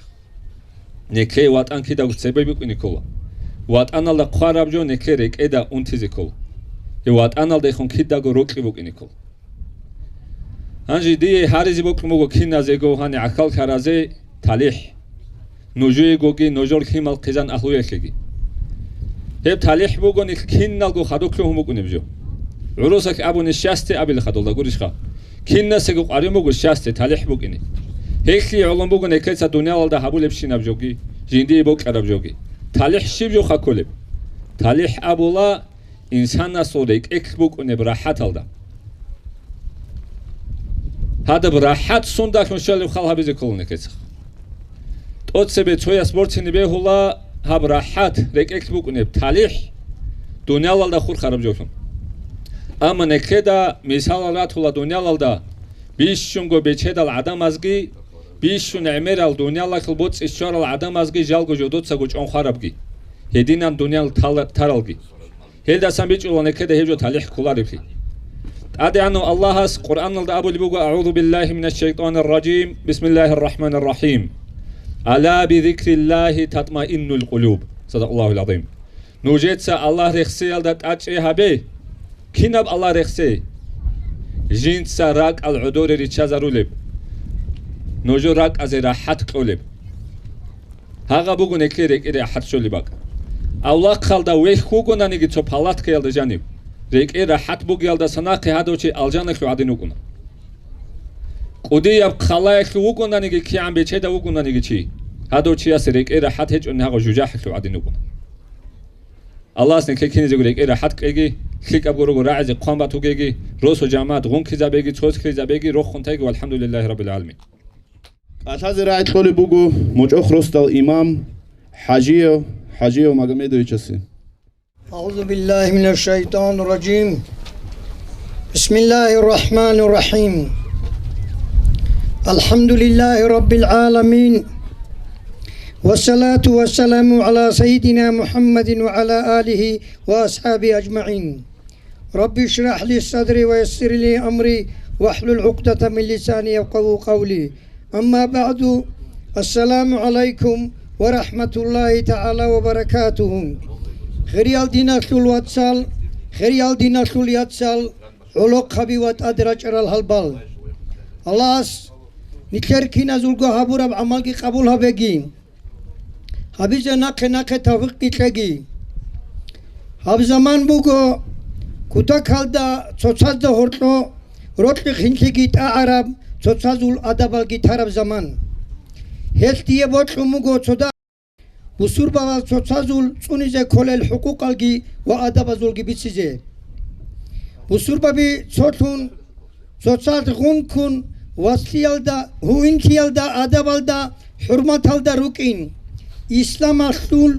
Неклъей ватӀан кидаго цебе букӀине ккола. ВатӀаналда хъвараб жо неклъей рекӀеда унтизе ккола. Гьев ватӀаналдехун кидаго рокьи букӀине ккола. Гьанже дие гьаризе бокьун буго киназего гьаниб гӀахьаллъаразе талихӀ. Нужеегоги, нужер лъимал хъизан агьлуялъеги. Гьеб талихӀ буго нилъ киналго хадур лъугьун букӀунеб жо. ГӀурусалъ абуни счастье абила хадурда гурищха? Кинасего къварин буго счастье, талихӀ букӀине. Гьелъие гӀолон буго неклъеца дуниялалда гьабулебщинаб жоги, жиндие бокьараб жоги. ТалихӀ щиб жоха кколеб? ТалихӀ абула инсанасул рекӀелъ букӀунеб рахӀаталда. Гьадаб рахӀат сундалъун щолеб хал гьабизе ккола неклъецаха. ТӀоцебе цояс борцине бегьула гьаб рахӀат рекӀелъ букӀунеб талихӀ дуниялалда хурхараб жолъун. Амма неклъеда мисалал ратула дуниялалда бищунго бечедал гӀадамазги, бищун гӀемерал дуниялалъул боцӀи щварал гӀадамазги жалго жодоцаго чӀван хварабги, гьединан дуниял тала-, таралги. Гьелдасан бичӀчӀула неклъеда гьеб жо талихӀ кколареблъи. ТӀадегӀанав Аллагьас Къуръаналда абулеб буго: «АгӀузу биллагьи минаш шайтӀанир ражим. Бисмиллагьир рахӀманир рахӀим. Ала би зикриллагьи татмаиннул къулуб». Садакъаллагьул гӀазим. Нужеца Аллагь рехсеялда тӀадчӀей гьабе. Кинаб Аллагь рехсей? Жинца ракӀал гӀодоре риччазарулеб, нужер ракӀазе рахӀат кьолеб. Гьагъа буго неклъей рекӀей рахӀат щолеб бакӀ. Авлахъалда вехь вугонаниги цо палаткаялда жанив, рекӀей рахӀат бугеялдаса нахъе гьадав чи алжаналъув гӀадин вукӀуна. КӀудияб хъалаялъув вугонаниги, кигӀан бечедав вугонаниги чи, гьадав чиясе рекӀей рахӀат гьечӀони гьагъав жужахӀалъув гӀадин вукӀуна. Аллагьас неклъей киназего рекӀей рахӀат кьеги, лъикӀабго руго рагӀизе хъван батугеги, росу жамагӀат гъункизабеги, цоцлъизабеги, рохун тайги, валхӀамдулиллагьи раббил гӀаламин. КӀалъазе рагӀи кьолеб буго мочӀохъ росдал имам ХӀажияв, ХӀажияв Магомедовичасе. أعوذ بالله من الشيطان الرجيم. بسم الله الرحمن الرحيم. الحمد لله رب العالمين. والصلاة والسلام على سيدنا محمد وعلى آله وأصحابه أجمعين. رب اشرح لي صدري ويسر لي أمري واحلل عقدة من لساني يفقهوا قولي. أما بعد، السلام عليكم ورحمة الله تعالى وبركاته. Хириял диналъул вацал, хириял диналъул яцал, гӀолохъаби ва тӀаде рачӀарал гьалбал. Аллагьас нилъер киназулго гьабураб гӀамалги къабул гьабеги. Гьабизе нахъе-нахъе тавфикъги кьеги. Гьаб заман буго, кутакалда цоцазда гьоркьо рокьи-хинлъиги тӀагӀараб, цоцазул адабалги тараб заман. Гьелъ дие бокьун буго цода бусурбабаз цоцазул цӀунизе кколел хӀукъукъалги ва адабазулги бицизе. Бусурбаби цолъун, цоцазда гъункун, вацлъиялда, гьуинлъиялда, адабалда, хӀурматалда рукӀин, исламалъул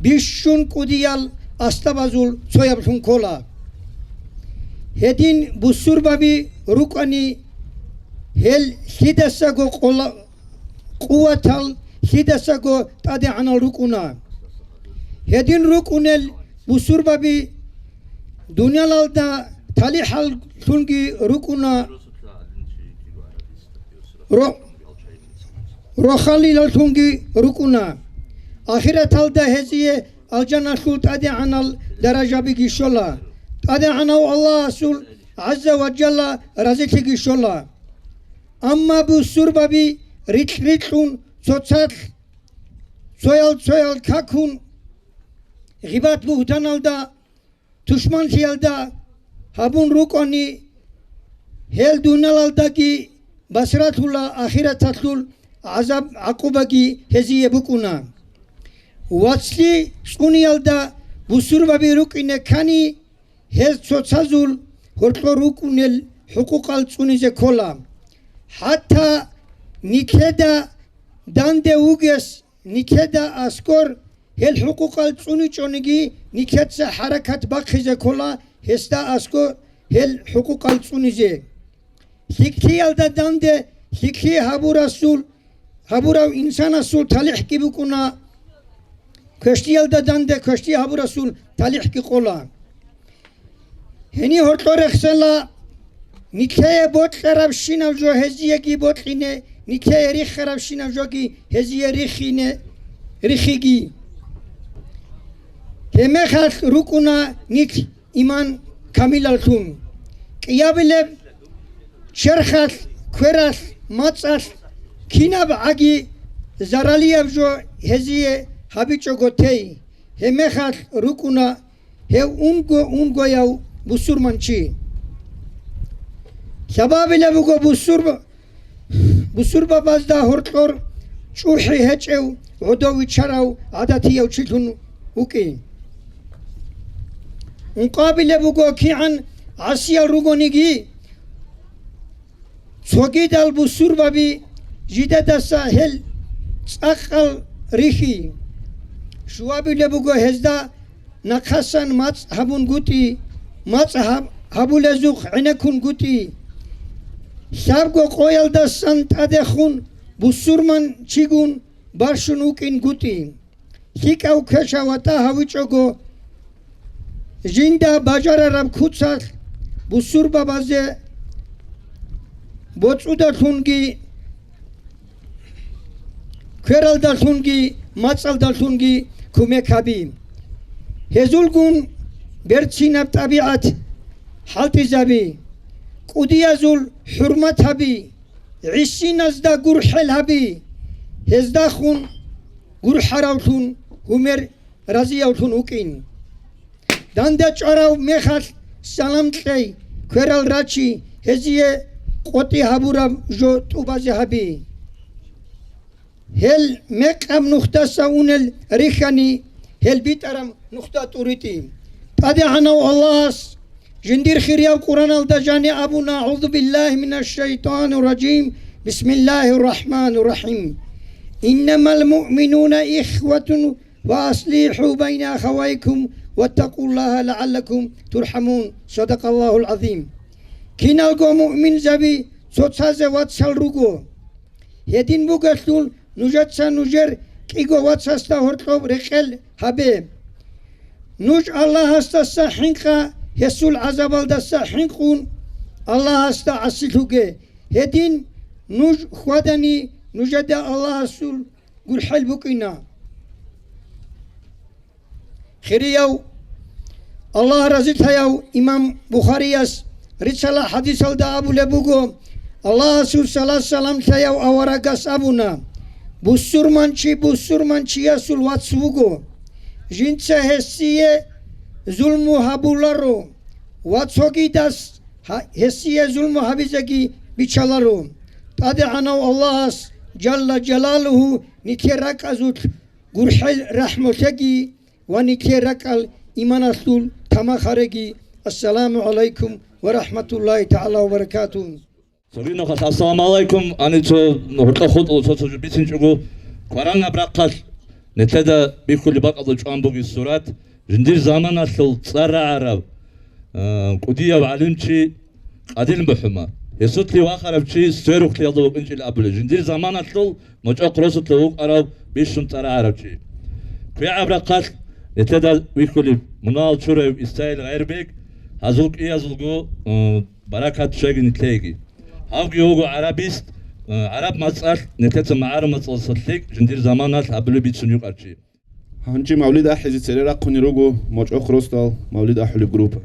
бищун кӀудиял аслабазул цояблъун ккола. Гьедин бусурбаби рукӀани, гьел лъидасаго къола-, къуватал, лъидасаго тӀадегӀанал рукӀуна. Гьедин рукӀунел бусурбаби дуниялалда талихӀаллъунги рукӀуна, ро-, рохалилаллъунги рукӀуна. Ахираталда гьезие алжаналъул тӀадегӀанал даражабиги щола, ТӀадегӀанав Аллагьасул гӀазза ва жалла разилъиги щола. Амма бусурбаби рикь-рикьун цоцалъ, цоял-цоял какун, гъибат-бугьтаналда, тушманлъиялда гьабун рукӀани, гьел дуниялалдаги басратула, ахираталъул гӀазаб-гӀакъубаги гьезие букӀуна. Вацлъи цӀуниялда бусурбаби рукӀине ккани, гьез цоцазул гьоркьор рукӀунел хӀукъукъал цӀунизе ккола. ХӀатта нилъеда данде вугес, нилъеда аскӀор гьел хӀукъукъал цӀуничӀониги, нилъеца хӀаракат бахъизе ккола гьесда аскӀор гьел хӀукъукъал цӀунизе. ЛъикӀлъиялда данде лъикӀлъи гьабурасул, гьабурав инсанасул талихӀги букӀуна, квешлъиялда данде квешлъи гьабурасул талихӀги къола. Гьенив гьоркьор рехсела, нилъее бокьарабщинаб жо гьезиеги бокьине, нилъее рихарабщинаб жоги гьезие рихине, рихиги. Гьеб мехалъ рукӀуна нилъ иман камилаллъун. КӀиябилеб черхалъ, квералъ, мацӀалъ кинаб гӀаги заралияб жо гьезие гьабичӀого тей, гьеб мехалъ рукӀуна гьев унго-унгояв бусурманчи. Лъабабилеб буго бусурба-, бусурбабазда гьоркьор чӀухӀи гьечӀев, гӀодов виччарав гӀадатияв чилъун вукӀин. Ункъабилеб буго кигӀан гӀасиял ругониги, цогидал бусурбаби жидедаса гьел цӀакъал рихьи. Щуабилеб буго гьезда нахъасан мацӀ гьабунгутӀи, мацӀ гьаб-, гьабулезухъ гӀенеккунгутӀи. Лъабго къоялдасан тӀадехун бусурманчигун барщун вукӀингутӀи. ЛъикӀав квеша ватӀа гьавичӀого, жинда бажарараб куцалъ бусурбабазе боцӀудалъунги, квералдалъунги мацӀалдалъунги кумек гьаби. Гьезулгун берцинаб тӀабигӀат хӀалтӀизаби, кӀудиязул хӀурмат гьаби, гӀисиназда гурхӀел гьаби, гьездахун гурхӀаравлъун, гьумер разиявлъун вукӀин. Данде чӀварав мехалъ салам кьей, кверал рачи, гьезие къотӀи гьабураб жо тӀубазе гьаби. Гьел мекъаб нухдаса унел рихьани, гьел битӀараб нухда тӀуритӀи. ТӀадегӀанав Аллагьас жиндир хирияб Къуръаналда жани абуна: «АгӀузу биллагьи минаш шайтанир ражим. Бисмиллагьир рахӀманир рахӀим. Иннамал муъминуна ихватун ва аслихӀу байна ахавайкум ваттакъуллагьа лагӀаллакум турхӀамун». Садакъаллагьул гӀазим. Киналго муъминзаби цоцазе вацал руго. Гьедин бугелъул, нужеца нужер кӀиго вацасда гьоркьоб рекъел гьабе. Нуж Аллагьасдаса хӀинкъа, гьесул гӀазабалдаса хӀинкъун Аллагьасда гӀасилъуге. Гьедин нуж хьвадани, нужеда Аллагьасул гурхӀел букӀина. Хирияв, Аллагь разилъаяв имам Бухарияс рицала хӀадисалда абулеб буго, Аллагьасул салат-салам лъаяв аварагас абуна: «Бусурманчи бусурманчиясул вац вуго. Жинца гьесие зулму гьабуларо ва цогидас гьа-, гьесие зулму гьабизеги бичаларо». ТӀадегӀанав Аллагьас, Жалла Жалалугьу, нилъер ракӀазулъ гурхӀел рахӀму лъеги ва нилъер ракӀал иманалъул тамах гьареги. Ассаламу гӀалайкум ва рахӀматуллагьи тагӀала ва баракатугьу. Цоги нухалъ ассаламу гӀалайкум, ани цо гьоркьа хутӀула цо-цо жо бицинчӀого, кваранаб рахъалъ нилъеда бихьулеб бакӀалда чӀван бугеб сурат, жиндир заманалъул цӀар рагӀараб, а, кӀудияв гӀалимчи Къадил МухӀума. Гьесулъе вахарав чи сверухълъиялда вукӀинчӀел абулеб, жиндир заманалъул МочӀохъ росулъа вукӀарав бищун цӀар рагӀарав чи. КвегӀаб рахъалъ нилъеда вихьулеб мунагьал чураев Исаил Гъайрбек, гьазул кӀиязулго, э, баракат щвеги нилъееги. Гьавги вуго гӀарабист, э, гӀараб мацӀалъ нилъеца магӀарул мацӀалдаса лъикӀ жиндир заманалъ гьабулеб бицун юкъарав чи. Гьанже мавлид ахӀизе цере рахъунел руго МочӀохъ росдал мавлид ахӀулеб группа.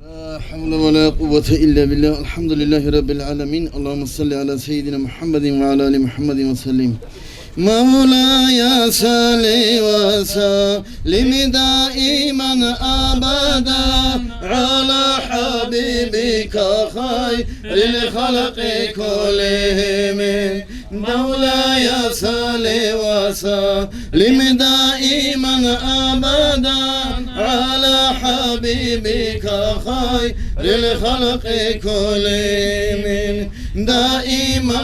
لا حول ولا قوة إلا بالله. الحمد لله رب العالمين. اللهم صل على سيدنا محمد وعلى آل محمد وسلم. مولاي صل وسلم دائما أبدا على حبيبك خير الخلق كلهم. مولاي صل وسلم دائما أبدا على حبيبك خير الخلق كلهم. دائما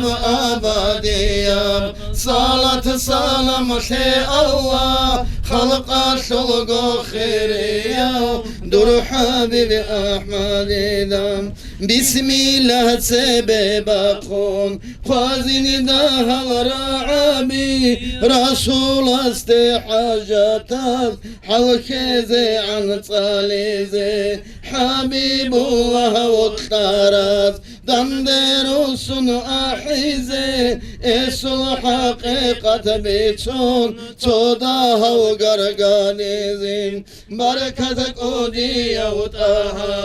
أبديا صلاة سلام لله خلق الشلق خيريا دور حبيب أحمد دم. Бисмиллагь цебе бахъун, хъвазин дагьал рагӀаби, Расуласде хӀажатаз хӀалхьезе гӀанцӀализе, ХӀабибуллагь вокьараз данде руссун ахӀизе, эсул хӀакъикъат бицун цо дагьав гарганизин. Баркат кӀудияв ТӀагьа,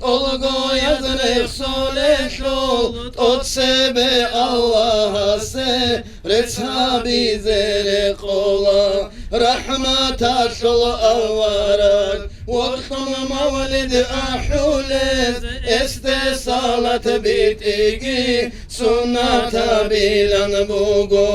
тӀолго яз рехсолелъул, тӀоцебе Аллагьасе рецц гьабизе рекъола. РахӀматалъул авараг вокьун мавлид ахӀулез, эсде салат битӀиги суннатабилан буго.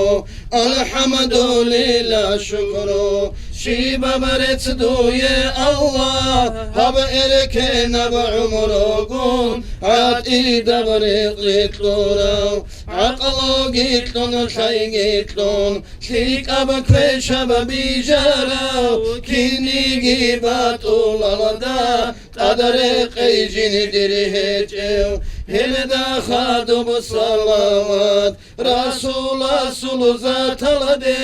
АлхӀамдулилла, шукру, щибаб рецц дуе, Аллагь, гьаб эркенаб гӀумругун гӀатӀидаб ризкъи кьурав, гӀакълуги кьун, лъайги кьун, лъикӀаб квешаб бижарав, кинниги батӀулалда тӀад рекъей жиндир гьечӀев, гьелда хадуб салават, Расуласул заталде,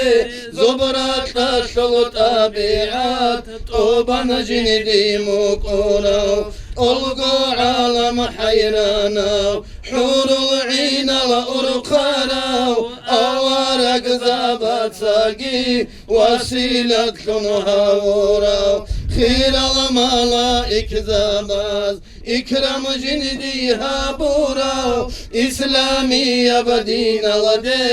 зобракьалъул тӀабигӀат, тӀубан жиндир мукӀурав, тӀолго гӀалам хӀайранав, хӀурул гӀинал урхъарав, аварагзабацаги василатлъун гьавурав, хирал малаикзабаз икрам жиндие гьабурав, исламияб диналде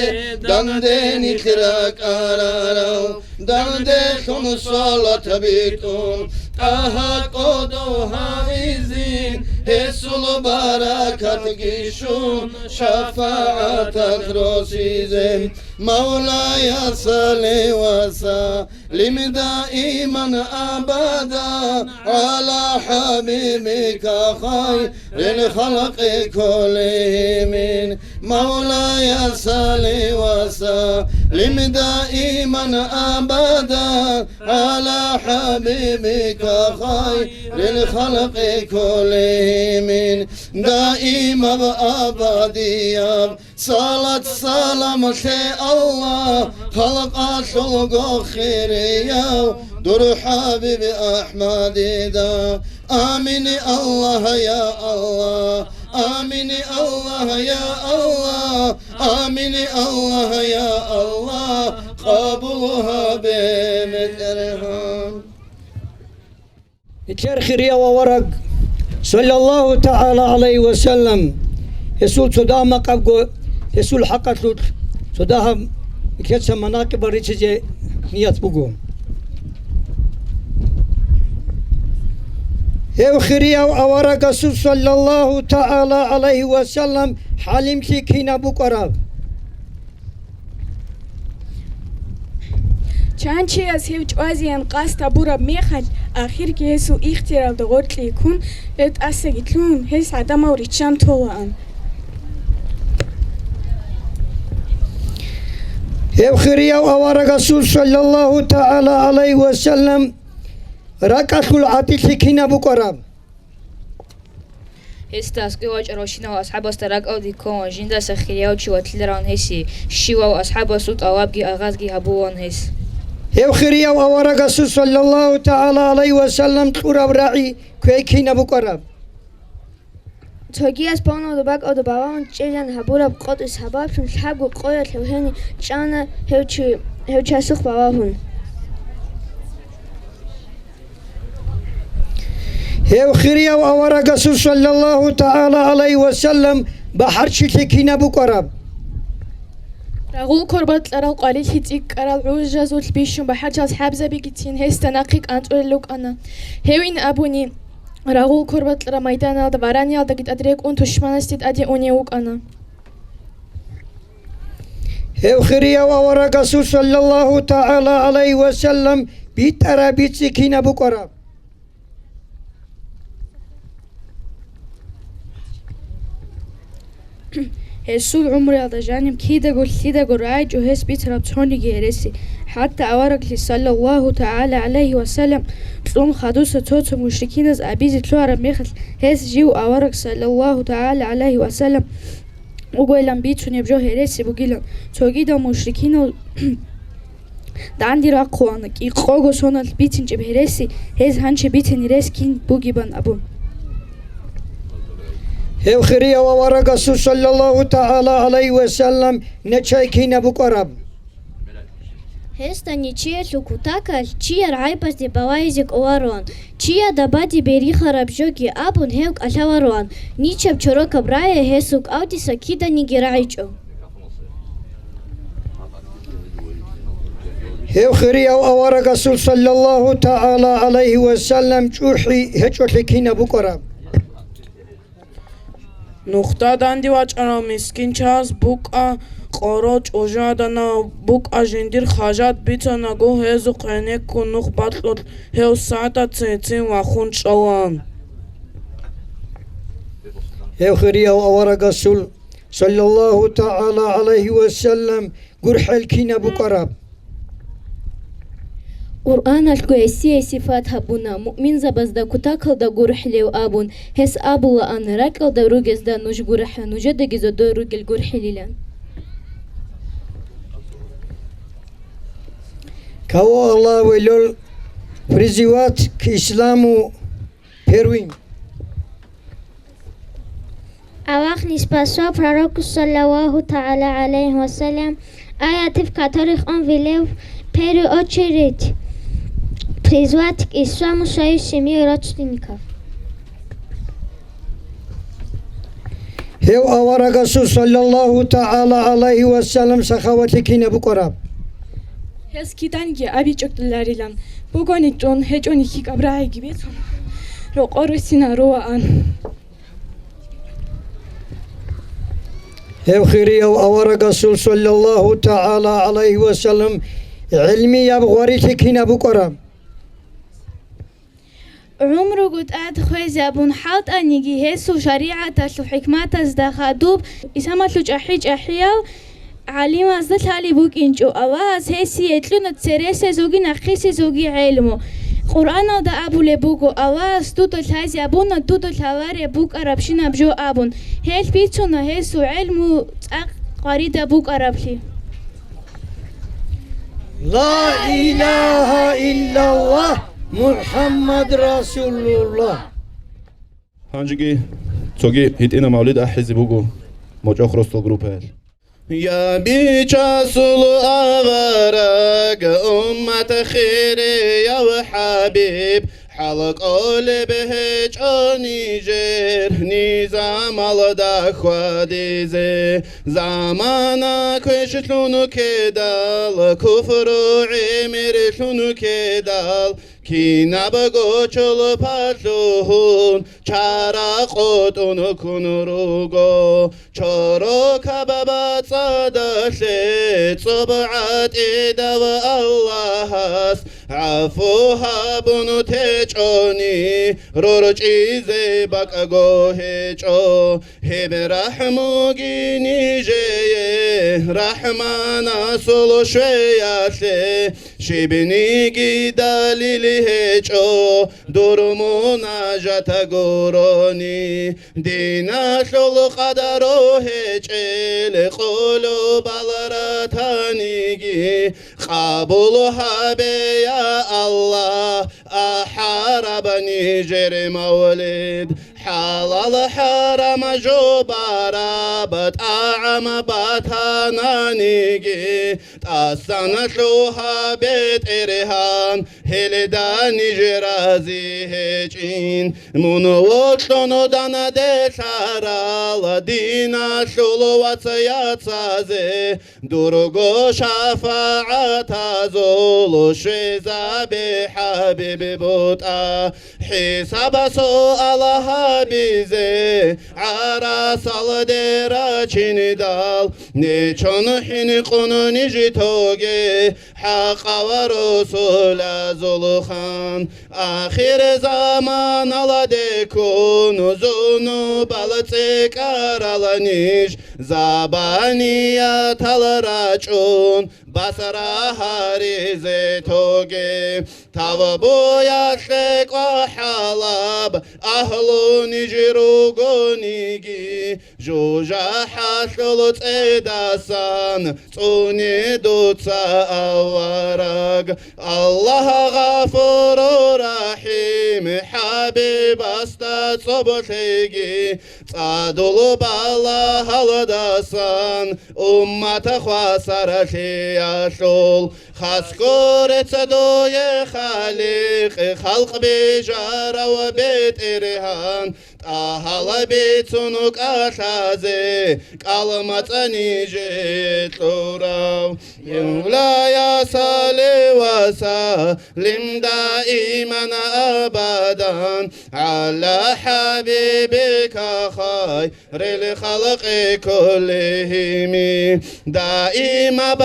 данде нилъ ракӀарарав, данделъун салат битӀун, ТӀагьа кӀодо гьавизин, гьесул баракатги щун, шафагӀаталъ росизе. مولاي صل وسلم دائما أبدا على حبيبك خير الخلق كلهم. مولاي صل وسلم دائما أبدا على حبيبك خير الخلق كلهم. دائما أبديا салат салам лъе, Аллагь, халкъалъулго хирияв дур ХӀабиби АхӀмадида. Амин, Аллагь, я Аллагь. Амин, Аллагь, я Аллагь. Амин, Аллагь, я Аллагь. Къабул гьабе, БетӀергьан. Нилъер хирияв авараг, саллаллагьу тагӀала гӀалайгьи ва саллам, гьесул цо дагьаб макъабго, гьесул хӀакъалъулъ цо дагьаб нилъеца манакъибал риццизе ният буго. Гьев хирияв аварагасул, саллаллагьу тагӀала гӀалайгьи ва саллам, хӀалимлъи кинаб букӀараб? Чан чияс гьев чӀвазеян къасд гьабураб мехалъ, ахирги гьесул ихтияралда гъоркье ккун, гьев тӀасаги лъугьун, гьес гӀадамал риччан толаан. Гьев хирияв аварагасул, саллаллагьу тагӀала гӀалайгьи ва саллам, ракӀалъул гӀатӀилъи кинаб букӀараб? Гьесда аскӀове вачӀаравщинал асхӀабасда ракӀалде ккола жиндаса хирияв чи ватилараван гьесие, щивав асхӀабасул тӀалабги агъазги гьабулаан гьес. Гьев хирияв аварагасул, саллаллагьу тагӀала гӀалайгьи ва саллам, кьураб рагӀи квей кинаб букӀараб? Цогияс палмалда бакӀалда балагьун чӀезан гьабураб къотӀи сабаблъун лъабго къоялъ гьев гьенив чӀана, гьев чи, гьев часухъ балагьун. Гьев хирияв аварагасул, саллаллагьу тагӀала гӀалайгьи ва саллам, бахӀарчилъи кинаб букӀараб? Рагъул ккорбакьарал къварилъи цӀикӀкӀарал гӀужазулъ бищун бахӀарчи асхӀабзабигицин гьесда нахъе кӀанцӀулел рукӀана. Гьевин абуни, рагъул ккорбакьараб майданалда вараниялдаги тӀад рекӀун тушманасде тӀаде унев вукӀана. Гьев хирияв аварагасул, саллаллагьу тагӀала гӀалайгьи ва саллам, битӀараб бицӀи кинаб букӀараб? Гьесул гӀумруялда жаниб кидаго лъидаго рагӀичӀо гьес бицараб цониги гьереси. ХӀатта авараглъи, саллаллагьу тагӀала гӀалайгьи ва саллам, кьун хадуса цо-цо мушрикиназ абизе лъугьараб мехалъ, гьес жив авараг, саллаллагьу тагӀала гӀалайгьи ва саллам, вугоилан бицунеб жо гьереси бугилан. Цогидал мушрикинал данде рахъуна, кӀикъого соналъ бицинчӀеб гьереси, гьез гьанже бицани рес кин бугебан абун. Гьев хирияв аварагасул, саллаллагьу тагӀала гӀалайгьи ва саллам, нечай кинаб букӀараб? Гьесда нечиялъул кутакалъ чияр гӀайбазде балайзе кӀолароан, чияда бадиб бихьараб жоги абун гьев кӀалъалароан, ничаб чорокаб рагӀи гьесул кӀавдиса киданиги рагӀичӀо. Гьев хирияв аварагасул, саллаллагьу тагӀала гӀалайгьи ва саллам, чӀухӀи гьечӀолъи кинаб букӀараб? Нухда данде вачӀарав мискинчияс букӀа къоро чӀужугӀаданав, букӀа жиндир хажат бицанаго гьезухъ гӀенеккун нух бакьулъ гьев сагӀда цин-цин вахун чӀвалан. Гьев хирияв аварагасул, саллаллагьу тагӀала гӀалайгьи ва саллам, гурхӀел кинаб букӀараб? Къуръаналъго гьесие сипат гьабуна, муъминзабазда кутакалда гурхӀилев абун, гьес абулаан, ракьалда ругезда нуж гурхӀа, нужедаги зодой ругел гурхӀилилан. Кого Аллах велел призывать к исламу первым? Аллагьни спасал пророку, саллаллагьу тагӀала гӀалайгьи ва саллам, аятов, которых он велел в первую очередь призвать к исламу своих семью и родственников. Гьев аварагасул, саллаллагьу тагӀала гӀалайгьи ва саллам, сахаватлъи кинаб букӀараб? Гьес киданги абичӀогиларилан бугони чӀун, гьечӀони лъикӀаб рагӀиги бицун, рокъор руссина руваан. Гьев хирияв аварагасул, саллаллагьу тагӀала гӀалайгьи ва саллам, гӀилмияб гъварилъи кинаб букӀараб? ГӀумруго тӀад хвезабун хӀалтӀаниги, гьесул шаригӀаталъул хӀикматазда хадуб, исламалъул чӀахӀи-чӀахӀиял гӀалимазда лъалеб букӀинчӀо, Аллагьас гьесие кьуна цересезулги нахъисезулги гӀелму. Къуръаналда абулеб буго, Аллагьас дуда лъазе абуна, дуда лъалареб букӀарабщинаб жо абун. Гьелъ бицуна гьесул гӀелму цӀакъ къваридаб букӀараблъи. Ла илагьа иллаллагь, МухӀаммад расулуллагь. Гьанжеги цоги гьитӀина мавлид ахӀизе буго МочӀохъ росдал группаялъ. Я бичасул авараг, уммат хирияв хӀабиб, хӀал кӀолеб гьечӀо нижер низамалда хьвадизе. Замана квешлъун ккедал, куфру гӀемерлъун ккедал, кинабго чолпа лъугьун, чара къотӀун ккун руго. Чорокаб бацӀцӀадалъе цӀоб гӀатӀидав Аллагьас гӀафу гьабун течӀони, рорчӀизе бакӀго гьечӀо. Гьеб рахӀмуги нижее РахӀманасул щвеялъе, щибниги далил гьечӀо дур мунажат гурони. Диналъул къадару гьечӀел къулубал ратаниги, къабул гьабе, я Аллагь, ахӀараб нижер мавлид. ХӀалал-хӀарам жубараб тӀагӀам батананиги, тӀасан лъугьа, БетӀергьан, гьелда ниж рази гьечӀин. Мун вокьун данде лъарал диналъул вацаяцазе, дурго шафагӀатазул щвезабе, ХӀабиб, бутӀа. ХӀисаб-суал гьабизе гӀарасалде рачиндал, нечон хӀинкъун ниж тоге, хӀакъав росулазул хан. Ахирзаманалде ккун зунубал цӀикӀкӀарал ниж, забаниятал рачӀун, Басра гьаризе тоге, тавбуялъе кӀвахӀалаб, агьлу ниж ругониги, жужахӀалъул цӀедасан цӀуне дуца авараг. Аллагь гъафуру рахӀим, ХӀабибасда цӀоб лъеги, цӀадул балагьалдасан уммат хвасарлъиялъул. Хас гурец дуе, Халикъ, халкъ бижарав БетӀергьан, тӀагьал бицун кӀалъазе, кӀал мацӀ нижее кьурав. Мавлая, салли ва саллим даиман абадан гӀала хӀабибика хайрил халкъи куллигьими. Даимаб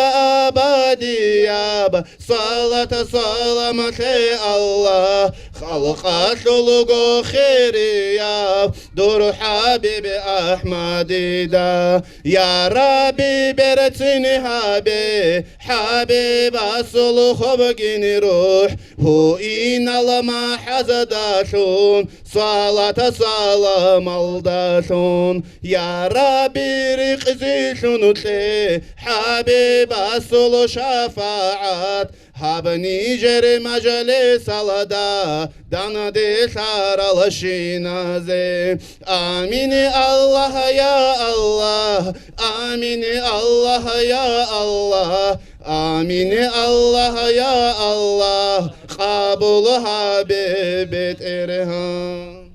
абадияб салат салам лъе, Аллагь, халкъалъулго хирияб дур ХӀабиб АхӀмадида. Я Рабби, берцин гьабе ХӀабибасул хобгин рухӀ, гьуинал махӀаздалъун, салат-саламалдалъун. Я Рабби, рикъзилъун кье ХӀабибасул шафагӀат, гьаб нижер мажлисалда данделъаралщиназе. Амин, Аллагь, я Аллагь, амин, Аллагь, я Аллагь, амин, Аллагь, я Аллагь, къабул гьабе, БетӀергьан.